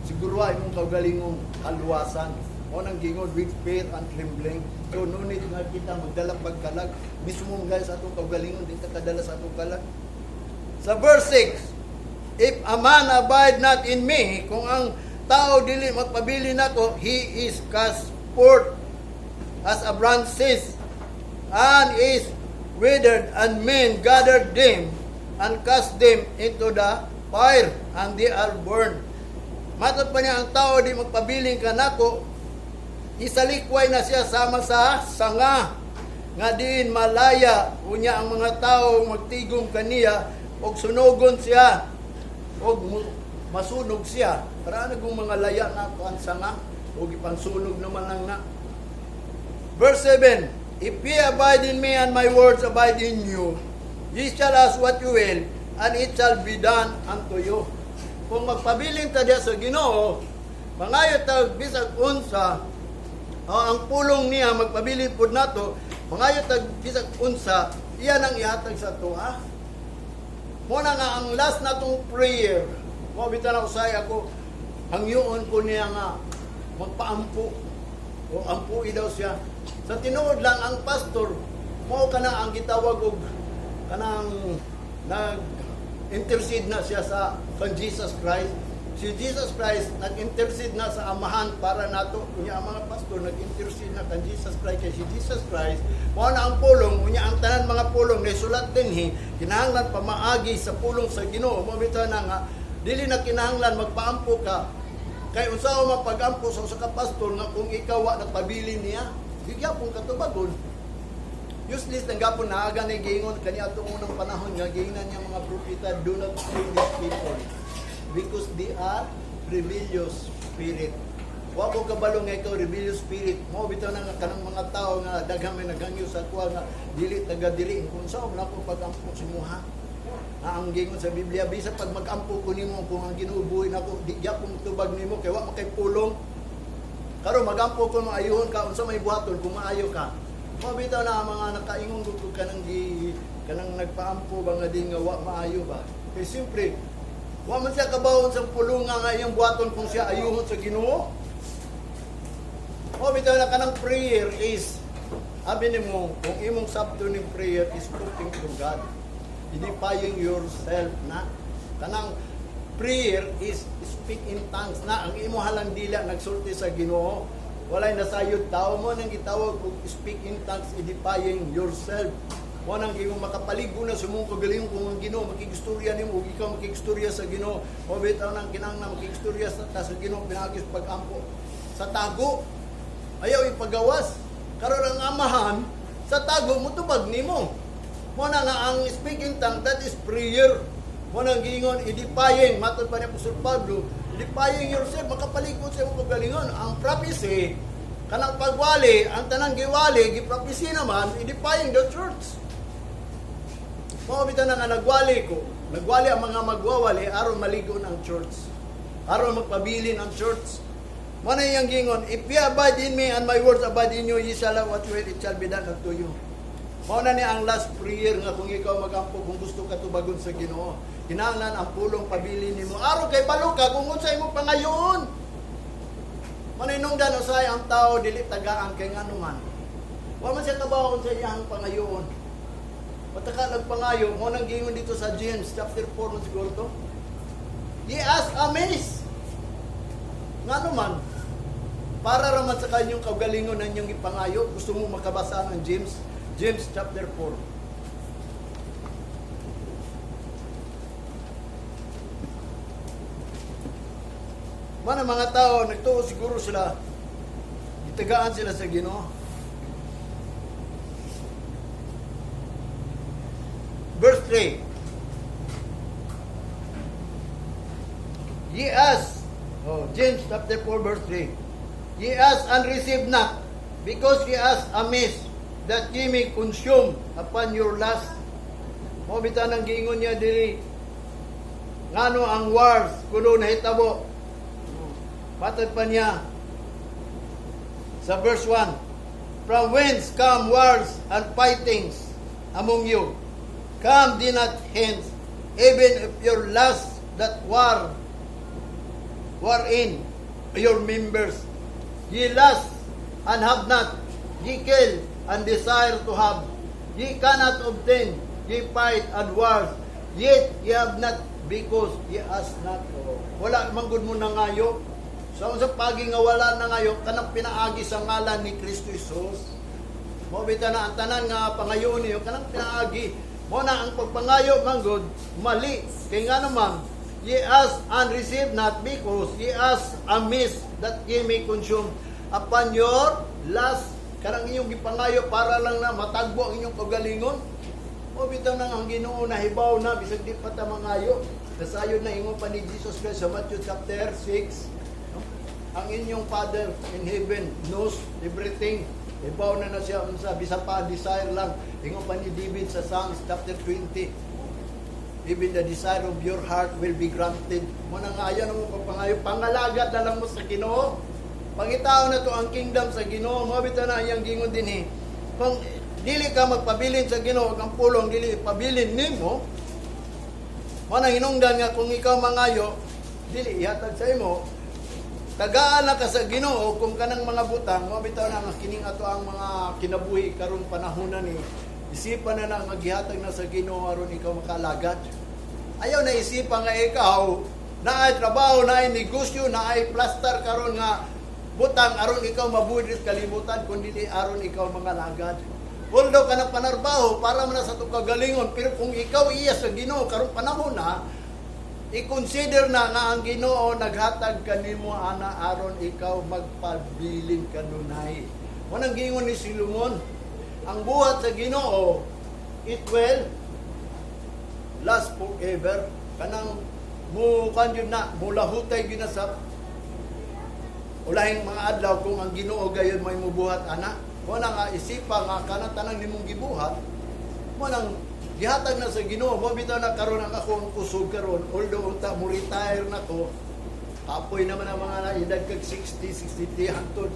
Speaker 1: Siguro ay imong kaugalingong kaluwasan. Mo nang giingon, with fear and trembling. So no need nga kita magdala pagkalag. Mismo guys sa atong kaugalingon di ta kadala sa atong kalag. Sa verse 6, "If a man abide not in me," kung ang tao dili magpabilin nako, "he is cast forth as a branch and is withered, and men gathered them and cast them into the fire, and they are burned." Matod pa niya, ang tao di magpabilin kanako, Isalikway na siya sama sa sanga nga diin malaya. Unya ang mga tao magtigom kaniya og sunogon siya og masunog siya. Para ano kung mga laya nga kuan sanga og ipangsunog naman lang na. Verse 7, "If ye abide in me and my words abide in you, ye shall ask what you will, and it shall be done unto you." Kung magpabilin ta diya sa Ginoo, mangayo ta bisag unsa, o ang pulong niya magpabilin pud nato, mangayo ta bisag unsa, iyan ang ihatag sa atoa. Mo na nga ang last natong prayer, mo bitaw na usay ako, hangyoon ko niya nga magpaampo o ampui daw siya. Sa tinuod lang, ang pastor mo kana ang gitawag og kanang nag intercede na siya sa kan Jesus Christ. Si Jesus Christ nag-intercede na sa Amahan para nato. Unya ang mga pastor nag-intercede na kan Jesus Christ, kay si Jesus Christ mao na ang pulong. Unya ang tanan mga pulong na sulat dinhi kinahanglan pamaagi sa pulong sa Ginoo. Mo bitaw na nga dili na kinahanglan magpaampo ka, kay unsa man pagampo sa usa ka pastor nga kung ikaw wa nagpabilin niya, di gyapon katubagon. Useless nang gapon. Naaga ni giingon kani atong unang panahon nga giingnan niya mga propeta, "Do not pray these people because they are rebellious spirit." Wa ko kabalo nga ikaw rebellious spirit. Mo bitaw na nga kanang mga tao nga daghang may naghangyo sa kuha nga dili taga diri, kung sa man ako pagampo sa imuha. Nga ang giingon sa Biblia, bisa pag magampo ko nimo, kung ang Ginoo buhi nako, di gyapon tubag nimo kay wa man kay pulong. Karon magampo ko maayuhon ka, unsa may buhaton kung maayo ka? Mo bitaw na ang mga nakaingon ko kanang gi kanang nagpaampo ba nga din nga wa maayo ba. Kay siyempre wa man siya kabawon sa pulunga nga iyang buhaton kung siya ayuhon sa Ginoo. Mo bitaw na kanang prayer is, abi nimo, kung imong sabto ning prayer is talking to God, edifying yourself na. Kanang prayer is speak in tongues na, ang imo halang dila nagsulti sa Ginoo. Walay nasayod tao. Mo nang gitawag og speak in tongues, edifying yourself. Mo nang imo makapaligo na sa imong kagalingon kung ang Ginoo makigistorya nimo ug ikaw makigistorya sa Ginoo. Mo bitaw nang kinahanglan makigistorya sa Ginoo pinaagi sa pag-ampo sa tago. Ayaw ipagawas. Karon ang Amahan sa tago mutubag nimo. Mo na nga ang speaking tongue, that is prayer. Mo nang giingon edifying, matod pa ni Apostol Pablo, edifying yourself, makapalikod sa imong kagalingon. Ang prophecy, kanang pagwali, ang tanang giwali, gi-prophecy naman, edifying the church. Mao bitaw na nga nagwali ko. Nagwali ang mga magwawali aron maligon ang church. Aron magpabilin ang church. Mo na iyang gingon, "If ye abide in me and my words abide in you, ye shall have what you will, it shall be done unto you." Mao na ni ang last prayer nga kung ikaw magampo, kung gusto ka tubagon sa Ginoo, kinahanglan ang pulong pabilin nimo. Aron kay balo ka kung unsa imong pangayoon. Maninungdan usay ang tao dili tagaan kay ngano man. Wa man siya kabaw sa iyang pangayoon. Pataka nagpangayo, mo nang gingon dito sa James chapter 4 man siguro to. "Ye ask amiss." Ngano man, para raman sa kanyang kaugalingon ang inyong ipangayo, gusto mo makabasa ng James, James chapter 4. Mana mga tao, nagtuo siguro sila, itagaan sila sa Ginoo. Verse 3. Ye ask, oh, James chapter 4 verse 3. "Ye ask and receive not, because ye ask amiss, that ye may consume upon your lust." Mo bitaw nang giingon niya diri, ngano ang wars kuno nahitabo. Matod pa niya sa verse 1, "From whence come wars and fightings among you? Come they not hence, even of your lust that war in your members? Ye lust and have not, ye kill and desire to have. Ye cannot obtain, ye fight and wars, yet ye have not because ye ask not." Oh, wala man gud mo nangayo. Sa unsa pagi nga wala nangayo, kanang pinaagi sa ngalan ni Kristo Jesus. Mo bitaw na ang tanan nga pangayoon niyo kanang pinaagi. Mo na ang pagpangayo man gud mali. Kay nga naman, "Ye ask and receive not because ye ask amiss that ye may consume upon your lust. Kanang inyong gipangayo para lang na matagbo ang inyong kaugalingon. O bitaw nang ang Ginoo nahibaw na bisag di pa ta mangayo. Nasayod na, ingon pa ni Jesus Christ sa Matthew chapter 6, no? Ang inyong Father in heaven knows everything. Hibaw na na siya unsa bisan pa desire lang. Ingon pa ni David sa Psalms chapter 20. Even the desire of your heart will be granted. Mao na nga ayaw na mo pagpangayo. Pangalagad na lang mo sa Ginoo. Pangitaon na to ang kingdom sa Ginoo. Mao bitaw na iyang gingon dinhi. Kung dili ka magpabilin sa Ginoo, ang pulong dili pabilin nimo, mao na hinungdan nga kung ikaw mangayo, dili ihatag sa imo. Tagaan na ka sa Ginoo kung kanang mga butang, mao bitaw na nga kining ato ang mga kinabuhi karong panahon na ni. Isipan na na nga gihatag na sa Ginoo aron ikaw makalagad. Ayaw na isipan nga ikaw naay trabaho, naay negosyo, naay plaster karon nga butang aron ikaw mabuhi sa kalibutan, kun dili aron ikaw mangalagad. Although kanang panarbaho para man na sa atong kagalingon, pero kung ikaw iya sa Ginoo karong panahon na, i-consider na nga ang Ginoo naghatag kanimo ana aron ikaw magpabilin kanunay. Mao nang giingon ni Solomon, ang buhat sa Ginoo, it will last forever. Kanang mo kan yun na, mulahutay gyud na sa ulahing mga adlaw kung ang Ginoo gayon may mubuhat ana. Mao na nga isipa nga kanang tanang nimong gibuhat, mao nang gihatag na sa Ginoo. Mao bitaw na karon ang akong kusog karon, although unta mo retire na ko, kapoy naman ang mga edad kag 60, 63 hantod.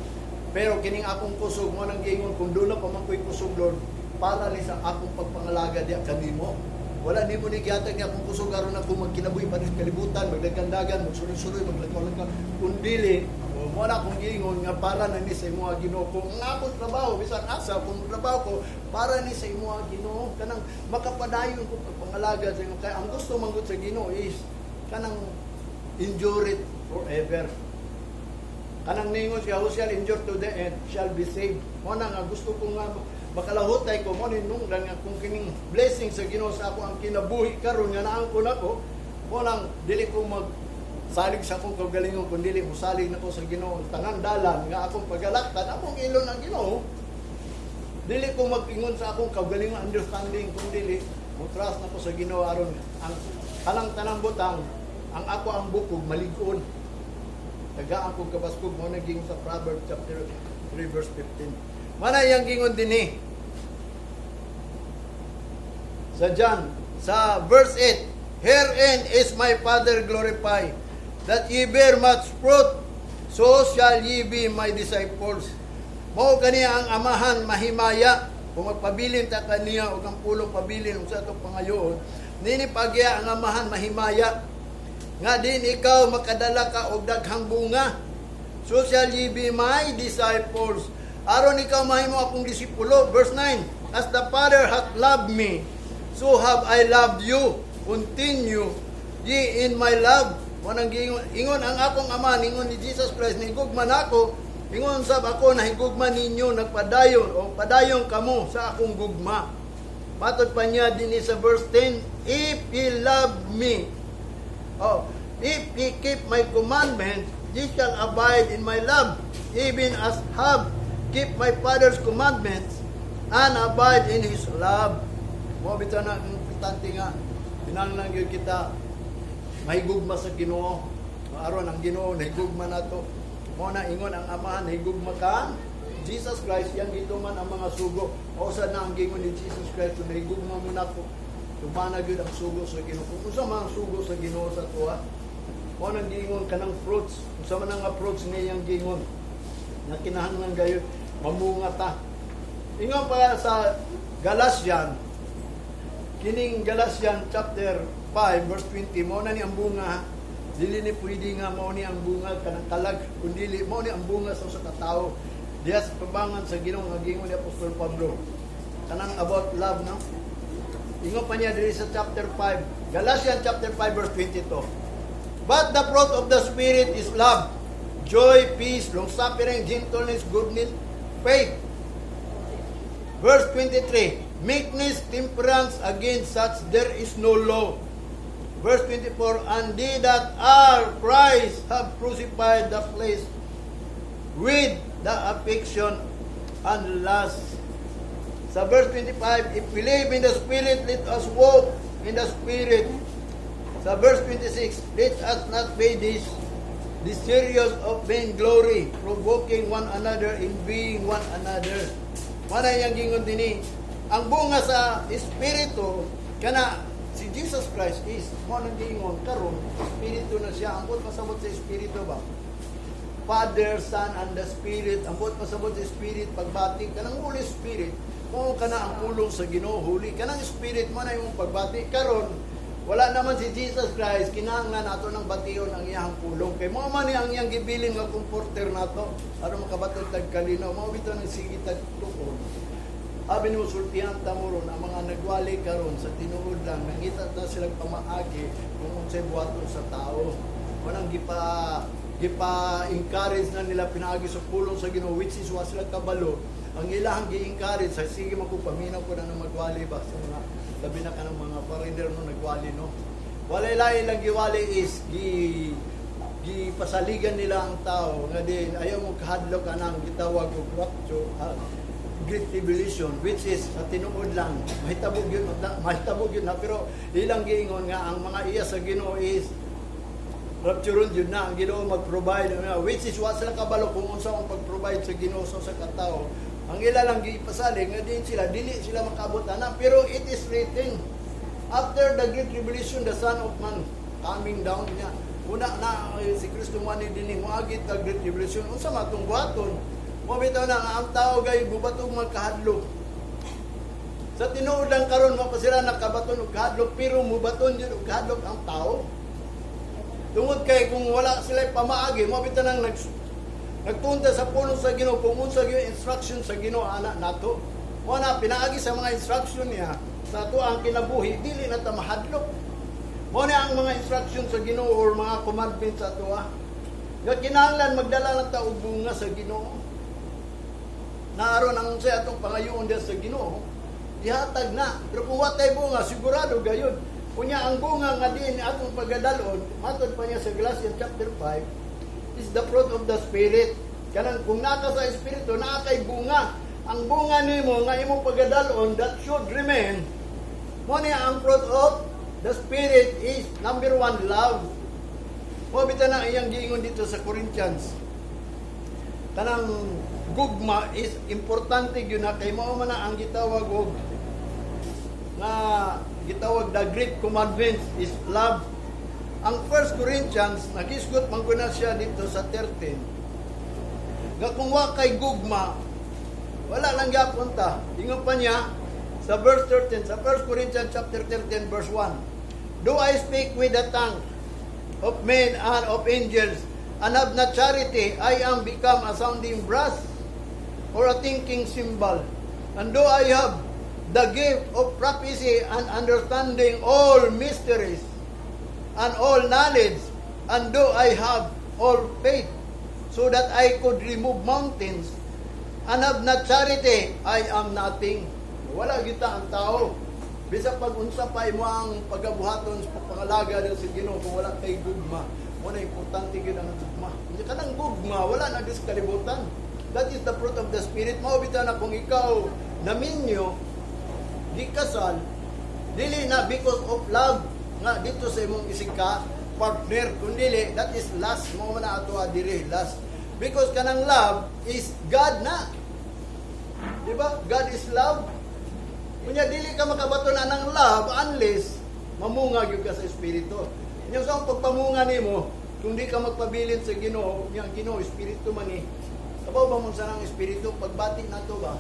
Speaker 1: Pero kining akong kusog, mao nang giingon kung duna pa man ko'y kusog, Lord, para ni sa akong pagpangalaga diya kanimo. Wala nimo ni gihatag ni akong kusog aron ako magkinabuhi pa sa kalibutan, magdagandagan, magsuloy-suloy, maglakaw-lakaw. Kun dili, o, mao na akong giingon nga para na ni sa imo, Ginoo. Kung ang akong trabaho bisan asa kung trabaho ko para ni sa imo, Ginoo, kanang makapadayon ko pagpangalaga sa imo, kay ang gusto manggod sa Ginoo is kanang endure it forever. Kanang ningon siya, "Who shall endure to the end shall be saved." Mao na nga gusto ko nga makalahutay ko, mao ni nungdan nga kung kining blessing sa Ginoo sa ako ang kinabuhi karon nga naangkon ako, mao nang dili ko mag salig sa akong kaugalingon kun dili mosalig nako sa Ginoo. Tanan dalan nga akong pagalaktan, akong ilon ang Ginoo. Dili ko mag-ingon sa akong kaugalingon understanding kung dili mo trust nako sa Ginoo aron ang kanang tanang butang, ang ako ang bukog malig-on. Tagaan kong kabaskog, mao naging sa Proverbs chapter 3 verse 15. Mana iyang gingon dinhi sa John sa verse 8, "Herein is my Father glorified, that ye bear much fruit, so shall ye be my disciples." Mao kaniya ang Amahan mahimaya kung magpabilin ta kaniya ug ang pulong pabilin ug sa atong pangayoon nini, pagya ang Amahan mahimaya nga din ikaw makadala ka og daghang bunga. So shall ye be my disciples, aron ikaw mahimo akong disipulo. Verse 9, "As the Father hath loved me, so have I loved you. Continue ye in my love." Mao nang giingon, ingon ang akong Ama, ingon ni Jesus Christ, nahigugma nako, ingon sab ako nahigugma ninyo, nagpadayon o padayon kamo sa akong gugma. Matod pa niya din sa verse 10, "If ye love me, oh, if ye keep my commandments, ye shall abide in my love, even as have keep my Father's commandments and abide in His love." Mao bitaw na ang importante nga kinahanglan gyud kita mahigugma sa Ginoo. Aron ang Ginoo nahigugma nato. Mao na ingon ang Amahan nahigugma ka Jesus Christ, yang gituman ang mga sugo. O sa na ang gingon ni Jesus Christ, kung nahigugma mo nako, tumana gyud ang sugo sa Ginoo. Kung unsa man ang sugo sa Ginoo sa tuwa, mao nang giingon kanang fruits. Unsa man ang fruits nga iyang giingon na kinahanglan gayon mamunga ta. Ingon pa sa Galatian, kining Galatian chapter 5 verse 20, mao na ni ang bunga. Dili ni pwede nga mao ni ang bunga kanang kalag, kun dili mao ni ang bunga sa usa ka tawo diha sa pabangan sa Ginoo nga giingon ni Apostol Pablo kanang about love, no? Ingon pa niya diri sa chapter 5, Galatians chapter 5 verse 22, "But the fruit of the Spirit is love, joy, peace, long suffering, gentleness, goodness, faith." Verse 23, "Meekness, temperance, against such there is no law." Verse 24, "And they that are Christ have crucified the flesh with the affection and lust. Sa verse 25, if we live in the Spirit, let us walk in the Spirit. Sa verse 26, let us not be this desirous of vainglory, provoking one another, envying one another. Wala yung gingon dinhi. Ang bunga sa Espiritu, kana si Jesus Christ is, mao nang giingon, karon Espiritu na siya. Ang buot pasabot sa Espiritu ba? Father, Son, and the Spirit. Ang buot pasabot sa Spirit, pagbati, kanang Holy Spirit, mao kana ang pulong sa Ginoo, Holy. Kanang Spirit mao na imong pagbati. Karon, wala naman si Jesus Christ, kinahanglan nato ng bation ang iyang pulong. Kay mao man ni ang iyang gibilin nga comforter nato aron makabaton tag kalinaw. Mao bitaw nang sige tag tuon. Abi nimo sultihan ta mo ron ang mga nagwali karon, sa tinuod lang nangita na silang pamaagi kung unsay buhaton sa tao. Walang gipa gipa encourage na nila pinaagi sa pulong sa Ginoo, which is wa sila kabalo. Ang ilahang gi-encourage sa sige man ko paminaw ko na ng magwali ba sa mga labi na kanang mga foreigner no nagwali, no. Walay lain lang giwali is gi gipasaligan nila ang tao nga din ayaw mo kahadlok anang gitawag og rapture, great tribulation, which is sa tinuod lang mahitabo gyud na, pero ilang giingon nga ang mga iya sa Ginoo is raptureon jud na ang Ginoo mag-provide, which is wa sila kabalo kung unsa ang pag-provide sa Ginoo sa usa ka tawo. Ang ila lang gipasalig nga din sila dili sila makaabot ana, pero it is written, after the great tribulation, the Son of Man coming down niya. Una na si Kristo mo ni dinhi moagi ta great tribulation. Unsa man atong buhaton? Mo bitaw na nga ang tao gay bubatong magkahadlok. Sa tinuod lang karon mo pa sila nakabaton og kahadlok, pero mubaton jud og kahadlok ang tao. Tungod kay kung wala sila pamaagi, mo bitaw nang nagtunta sa pulong sa Ginoo kung unsa gyud instruction sa Ginoo ana nato. Mo na pinaagi sa mga instruction niya sa ato ang kinabuhi, dili na ta mahadlok. Mo na ang mga instruction sa Ginoo or mga commandments sa ato ah. Nga kinahanglan magdala lang ta og bunga sa Ginoo. Naaron ang unsay atong pangayoon diha sa Ginoo, ihatag na. Pero kung watay bunga, sigurado gayud. Unya ang bunga nga diin atong pagadalon, matod pa niya sa Galatians chapter 5, is the fruit of the Spirit. Kanang kung naka sa Espiritu, naa kay bunga. Ang bunga nimo nga imong pagadalon that should remain. Mo niya ang fruit of the Spirit is number one, love. Mo bitaw na iyang giingon dito sa Corinthians. Kanang gugma is importante gyud na kay mao man na ang gitawag og nga gitawag the great commandments is love. Ang 1 Corinthians, nagisgot man ko na siya dito sa 13. Nga kung wa kay gugma, wala lang gyapon ta. Ingon pa niya sa verse 13, sa 1 Corinthians chapter 13 verse 1. Though I speak with the tongue of men and of angels and have not charity, I am become a sounding brass or a tinkling cymbal. And though I have the gift of prophecy and understanding all mysteries and all knowledge, and though I have all faith, so that I could remove mountains, and have not charity, I am nothing. Wala kita ang tao. Bisa pag unsa pa imo ang pagabuhaton sa pagpangalaga sa Ginoo, kung wala kay gugma, mo na importante gyud ang gugma. Hindi kanang gugma, wala na dis kalibutan. That is the fruit of the Spirit. Mao bitaw na kung ikaw naminyo, gikasal, dili na because of love nga dito sa imong isig ka partner, kundi that is lust. Mao man na ato diri lust. Because kanang love is God na. Di ba? God is love. Kunya dili ka makabaton na ng love unless mamunga gyud ka sa Espiritu. Nya sa pagpamunga nimo, kung di ka magpabilin sa Ginoo, nya ang Ginoo espiritu man ni. Kabaw ba mo sa nang espiritu pagbati nato ba?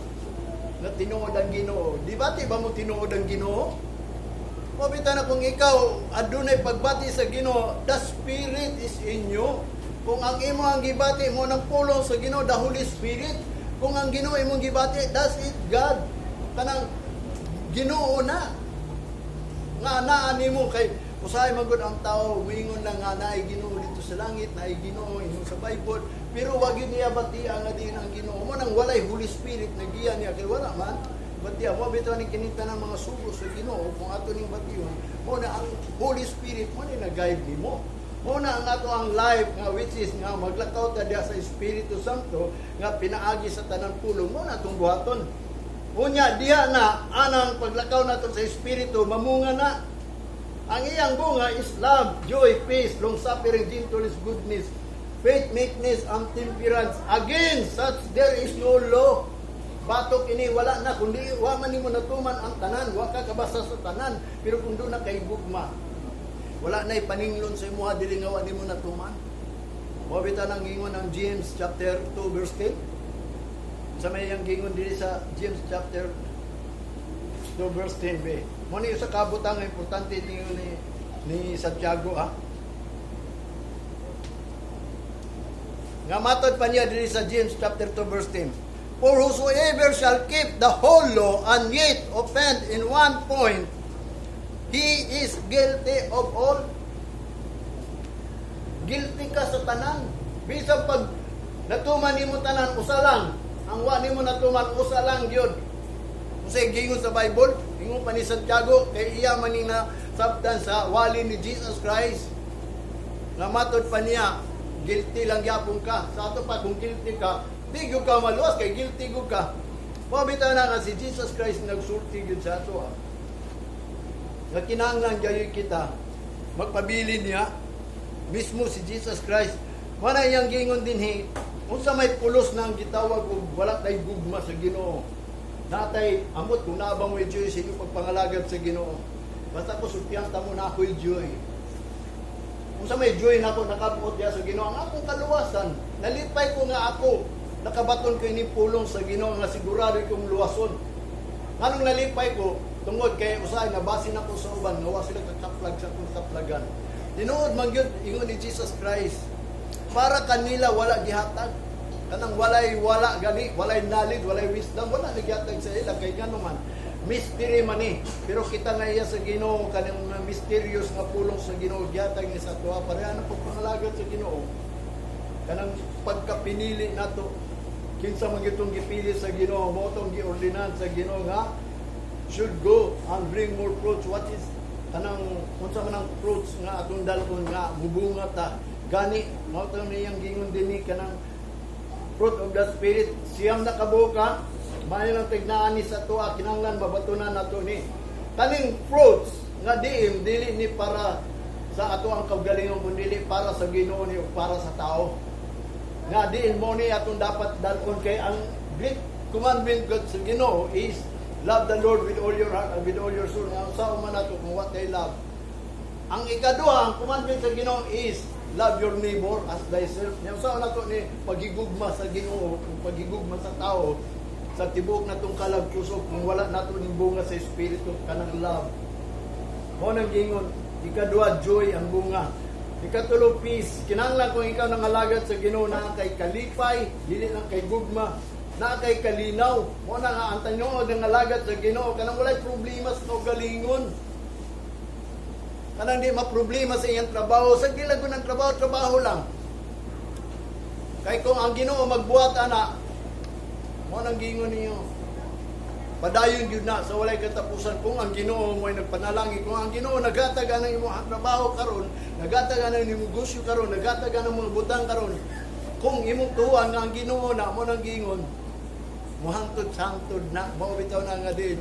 Speaker 1: Nga tinuod ang Ginoo. Di bati ba mo tinuod ang Ginoo? Mabita na kung ikaw adunay pagbati sa Ginoo, the Spirit is in you. Kung ang imo ang gibati mo ng pulong sa Ginoo, the Holy Spirit. Kung ang Ginoo imong gibati, that's it, God. Kanang Ginoo na. Nga naa nimo kay usahay magud ang tao muingon lang nga naay Ginoo dito sa langit, naay Ginoo ingon sa Bible, pero wag yun niya batian nga diin ang Ginoo mo nang walay Holy Spirit na giya niya kay wala man batian mo bitaw ni kinita ng mga sugo sa Ginoo. Kung ato ning bation mo na ang Holy Spirit mo ni na-guide nimo. Mao na ang ato ang life nga which is nga maglakaw ta diha sa Espiritu Santo nga pinaagi sa tanan pulong mao na atong buhaton. Unya diha na anang paglakaw nato sa Espiritu, mamunga na. Ang iyang bunga is love, joy, peace, long suffering, gentleness, goodness, faith, meekness, and temperance. Against such there is no law. Batok ini wala na kundi wa man nimo natuman ang tanan, wa ka kabasa sa tanan, pero kung duna kay gugma, wala na ipaninglon sa imuha dili nga wa nimo natuman. Mao bitaw nang ingon ang James chapter 2 verse 10. Sa may iyang gingon dili sa James chapter 2 verse 10 be. Mao ni sa kabutang nga importante ni Santiago ha. Nga matod pa niya diri sa James chapter 2 verse 10. "For whosoever shall keep the whole law and yet offend in one point, he is guilty of all." Guilty ka sa tanan. Bisan pag natuman nimo tanan, usa lang. Ang wa nimo natuman, usa lang gyud. Unsay gingon sa Bible? Ingon pa ni Santiago kay iya man ni nasabtan sa wali ni Jesus Christ. Nga matod pa niya, guilty lang gyapon ka. Sa ato pa kung guilty ka, di gyud ka maluwas kay guilty gyud ka. Mao bitaw na nga si Jesus Christ nagsulti gyud sa ato. Ah. Nga kinahanglan gayoy kita magpabilin niya mismo si Jesus Christ. Mao na iyang gingon dinhi, unsa may pulos nang gitawag og wala tay gugma sa Ginoo. Natay amot kung naa ba mo joy sa inyong pagpangalagad sa Ginoo. Basta ko sultihan ta mo na ako'y joy. Unsa may joy nako nakabuot diha sa Ginoo, ang akong kaluwasan. Nalipay ko nga ako nakabaton ko ini pulong sa Ginoo nga sigurado kong luwason. Nganong nalipay ko? Tungod kay usahay nabasin ako sa uban nga wa sila kakaplag sa akong kaplagan. Tinuod man gyud ingon ni Jesus Christ. Para kanila wala gihatag. Kanang walay wala gani, walay knowledge, walay wisdom, wala na gihatag sa ila kay ngano man mystery man ni. Pero kita nga iya sa Ginoo, kanang mga mysterious nga pulong sa Ginoo gihatag ni sa atoa pareha na pagpangalagad sa Ginoo. Kanang pagkapinili nato, kinsa man gitong gipili sa Ginoo, mao tong giordinan sa Ginoo nga should go and bring more fruits. What is kanang unsa man ang fruits nga atong dalon nga mubunga ta? Gani mao to niyang gingon dinhi, kanang fruit of the Spirit, 9 na kabuok ka. Maayo lang tignaan ni sa tuwa, kinahanglan mabatunan nato ni kaning fruits nga diim dili ni para sa ato ang kaugalingon kundi para sa Ginoo ni ug para sa tao nga diin mo ni atong dapat dalon, kay ang great commandment God sa Ginoo is love the Lord with all your heart and with all your soul. Nga usaon man nato kung what they love? Ang ikaduha, ang commandment sa Ginoo is love your neighbor as thyself. Nya usaon nato ni pagigugma sa Ginoo kung pagigugma sa tao sa tibuok natong kalag, kusog, kung wala nato ning bunga sa Espiritu, kanang love? Mao nang gingon, ikaduha, joy ang bunga. Ikatulo, peace. Kinahanglan kung ikaw nangalagad sa Ginoo naa kay kalipay, dili lang kay gugma, naa kay kalinaw. Mao na nga ang tinuod nga alagad sa Ginoo kanang walay problema sa kaugalingon. Kanang di maproblema sa iyang trabaho, sa gilago ng trabaho, trabaho lang. Kay kung ang Ginoo magbuhat ana, mao nang gingon niyo. Padayon gyud na sa walay katapusan kung ang Ginoo mo ay nagpanalangin, kung ang Ginoo naghatag anang imong trabaho karon, naghatag anang imong negosyo karon, naghatag anang mga butang karon. Kung imong tuwan nga ang Ginoo na mo nang gingon, muhangtod sangtod na. Mao bitaw na nga din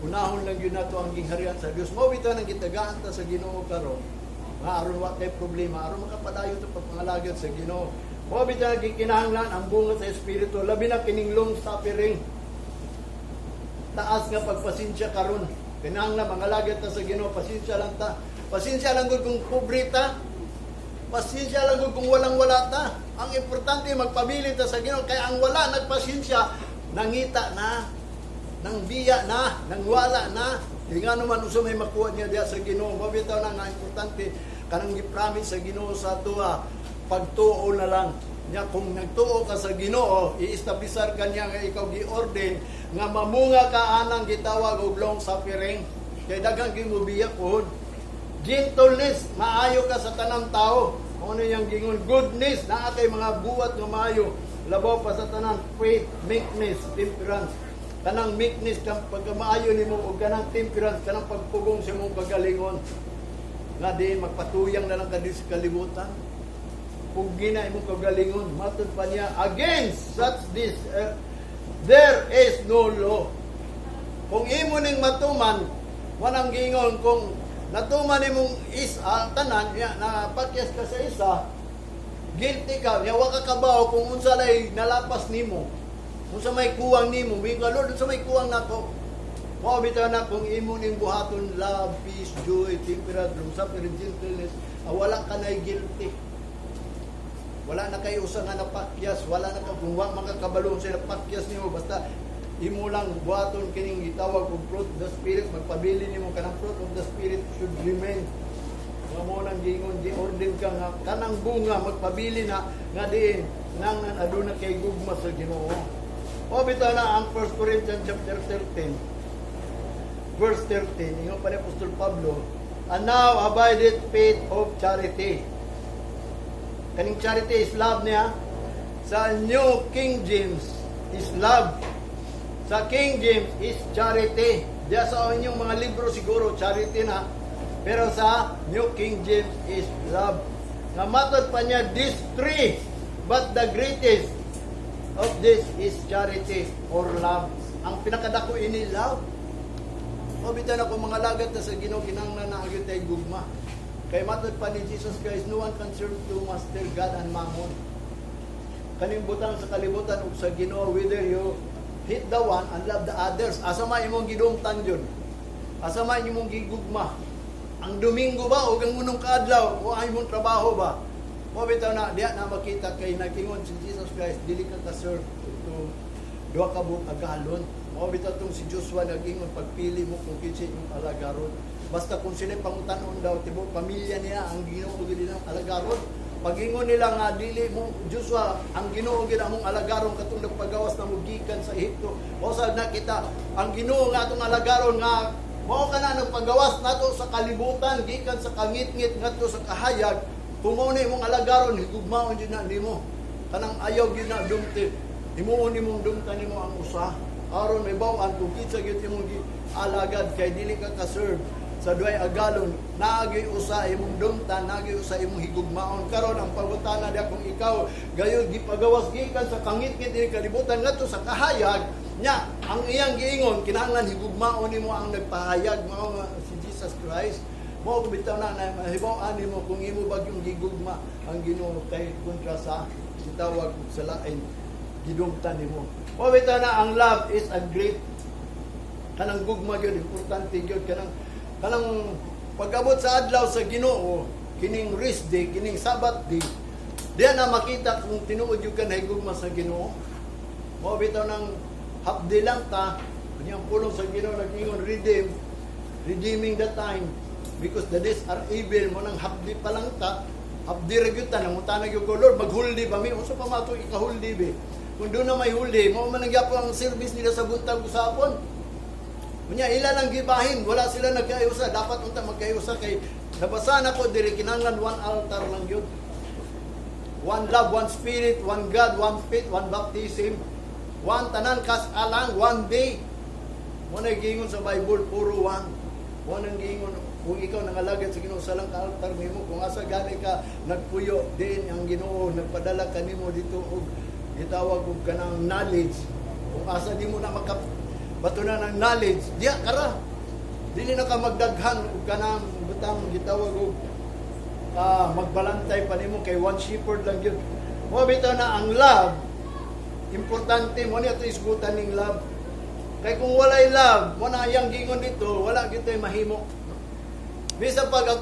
Speaker 1: unahon lang gyud nato ang gingharian sa Dios. Mao bitaw nang gitagaan ta sa Ginoo karon. Nga aron wa kay problema, aron makapadayon ta pagpangalagad sa Ginoo. Mao bitaw nang gikinahanglan ang bunga sa Espiritu, labi na kining long suffering, taas nga pagpasensya karon. Kinahanglan mangalagad ta sa Ginoo, pasensya lang ta. Pasensya lang gud kung pobre ta. Pasensya lang gud kung walang-wala ta. Ang importante magpabilin ta sa Ginoo kay ang wala nagpasensya, nangita na, nang biya na, nang wala na. Di nga naman uso may makuha niya diya sa Ginoo. Mao bitaw na nga importante kanang gi-promise sa Ginoo sa atoa, pagtuo na lang. Nya kung nagtuo ka sa Ginoo, i-establisar ka niya nga ikaw gi-ordain nga mamunga ka anang gitawag og long suffering. Kay daghang gimubiya pohon. Gentleness, maayo ka sa tanang tao. Ano yang gingon? Goodness, naa kay mga buhat nga maayo. Labaw pa sa tanan, faith, meekness, temperance. Kanang meekness kang pagkamaayo nimo ug kanang temperance, kanang pagpugong sa imong kagalingon. Nga di magpatuyang na lang ka diri sa kalibutan. Kung gina imong kagalingon, matod pa niya, against such this, there is no law. Kung imo ning matuman, walang gingon kung natuman imong isa tanan ya napakyas ka sa isa, guilty ka ya, wa ka kabaw kung unsa lay nalapas nimo, unsa may kuwang nimo. Moingon ka, "Lord, unsa may kuwang nako?" Mao bitaw na kung imo ning buhaton, love, peace, joy, temperance, long suffering, gentleness, wala ka na guilty. Wala na kay usa nga napakyas, wala na ka kung wa man ka kabalo sa napakyas nimo, basta imo lang buhaton kining gitawag og fruit of the Spirit, magpabili nimo kanang fruit of the Spirit should remain. Nga mo nang gingon, gi order ka nga kanang bunga magpabili na nga diin nang aduna kay gugma sa Ginoo. O bitaw na ang 1 Corinthians chapter 13 verse 13, ingon pa ni Apostol Pablo, "And now abideth faith, hope, charity." Kaning charity is love niya. Sa New King James is love. Sa King James is charity. Diya sa inyong mga libro siguro charity na. Pero sa New King James is love. Nga matod pa niya, these three, but the greatest of this is charity or love. Ang pinakadako ini love. O bitaw na kung mga alagad ta sa Ginoo, kinahanglan na gyud tay gugma. Kay matod pa ni Jesus Christ, no one can serve two master, God and Mammon. Kaning butang sa kalibutan ug sa Ginoo, whether you hate the one and love the others. Asa man imong gidumtan yun? Asa man imong gigugma? Ang Domingo ba o ang unong kaadlaw o ang imong trabaho ba? Mo bitaw na diya na makita kay nag-ingon si Jesus Christ, dili ka ka-serve to duha ka buok agalon. Mao bitaw tong si Joshua nag-ingon, pagpili mo kung kinsa imong alagaron. Basta kung sila pangutanon daw, tibuok pamilya niya ang Ginoo gid nilang alagaron. Pag-ingon nila nga dili mo Joshua, ang Ginoo gid among alagaron katong nagpagawas namo gikan sa Ehipto. O sa nakita ang Ginoo nga atong alagaron nga mao kana nagpagawas nato sa kalibutan gikan sa kangitngit ngadto sa kahayag. Kung mao na imong alagaron, higugmaon jud na nimo. Kanang ayaw gyud na dumti. Himuon nimong dumtan nimo ang usa. Aron may baw-an kung kinsa gyud imong alagad, kay dili ka ka-serve sa duhay agalon, naagyoy usa imong dumtan, naagyoy usa imong higugmaon. Karon ang pangutana diya, kung ikaw gayon gipagawas gikan sa kangitngit ini kalibutan ngadto sa kahayag nya, ang iyang giingon, kinahanglan higugmaon nimo ang nagpahayag, mao nga si Jesus Christ. Mao bitaw na na mahibaw-an nimo kung imo ba yung gigugma ang Ginoo kay kontra sa gitawag sa lain gidumtan nimo. Mao bitaw na ang love is a great, kanang gugma gyud, importante gyud kanang pag-abot sa adlaw sa Ginoo, kining rest day, kining Sabbath day, diyan na makita kung tinuod gyud ka nahigugma sa Ginoo. Mao bitaw nang hapdi lang ta, kanyang pulong sa Ginoo nag-ingon, redeeming the time because the days are evil. Mo nang hapdi pa lang ta, hapdi ra gyud ta, nangutana gyud ko, "Lord, maghuldi ba mi?" Unsa pa mato ikahuldi be? Kung doon na may huli, mao man ang gyapon ang service nila sa buntag usapon. Unya ila lang gibahin, wala sila nagkayusa. Dapat unta magkayusa kay nabasa na ko diri, kinahanglan one altar lang gyud. One love, one spirit, one God, one faith, one baptism, one tanan kas alang, one day. Mo na giingon sa Bible, puro one. Mo nang giingon kung ikaw nangalagad sa Ginoo sa lang ka altar nimo, kung asa gani ka nagpuyo din ang Ginoo nagpadala kanimo dito og gitawag og kanang knowledge, kung asa di mo na maka batunan ng knowledge, diya kara. Dili na ka magdaghan og kanang butang gitawag og magbalantay pa nimo kay one shepherd lang gyud. Mo bitaw na ang love importante mo niya ito isgutan ning love. Kay kung walay love, mo na iyang gingon dito, wala gyud tay mahimo. Bisan pag ako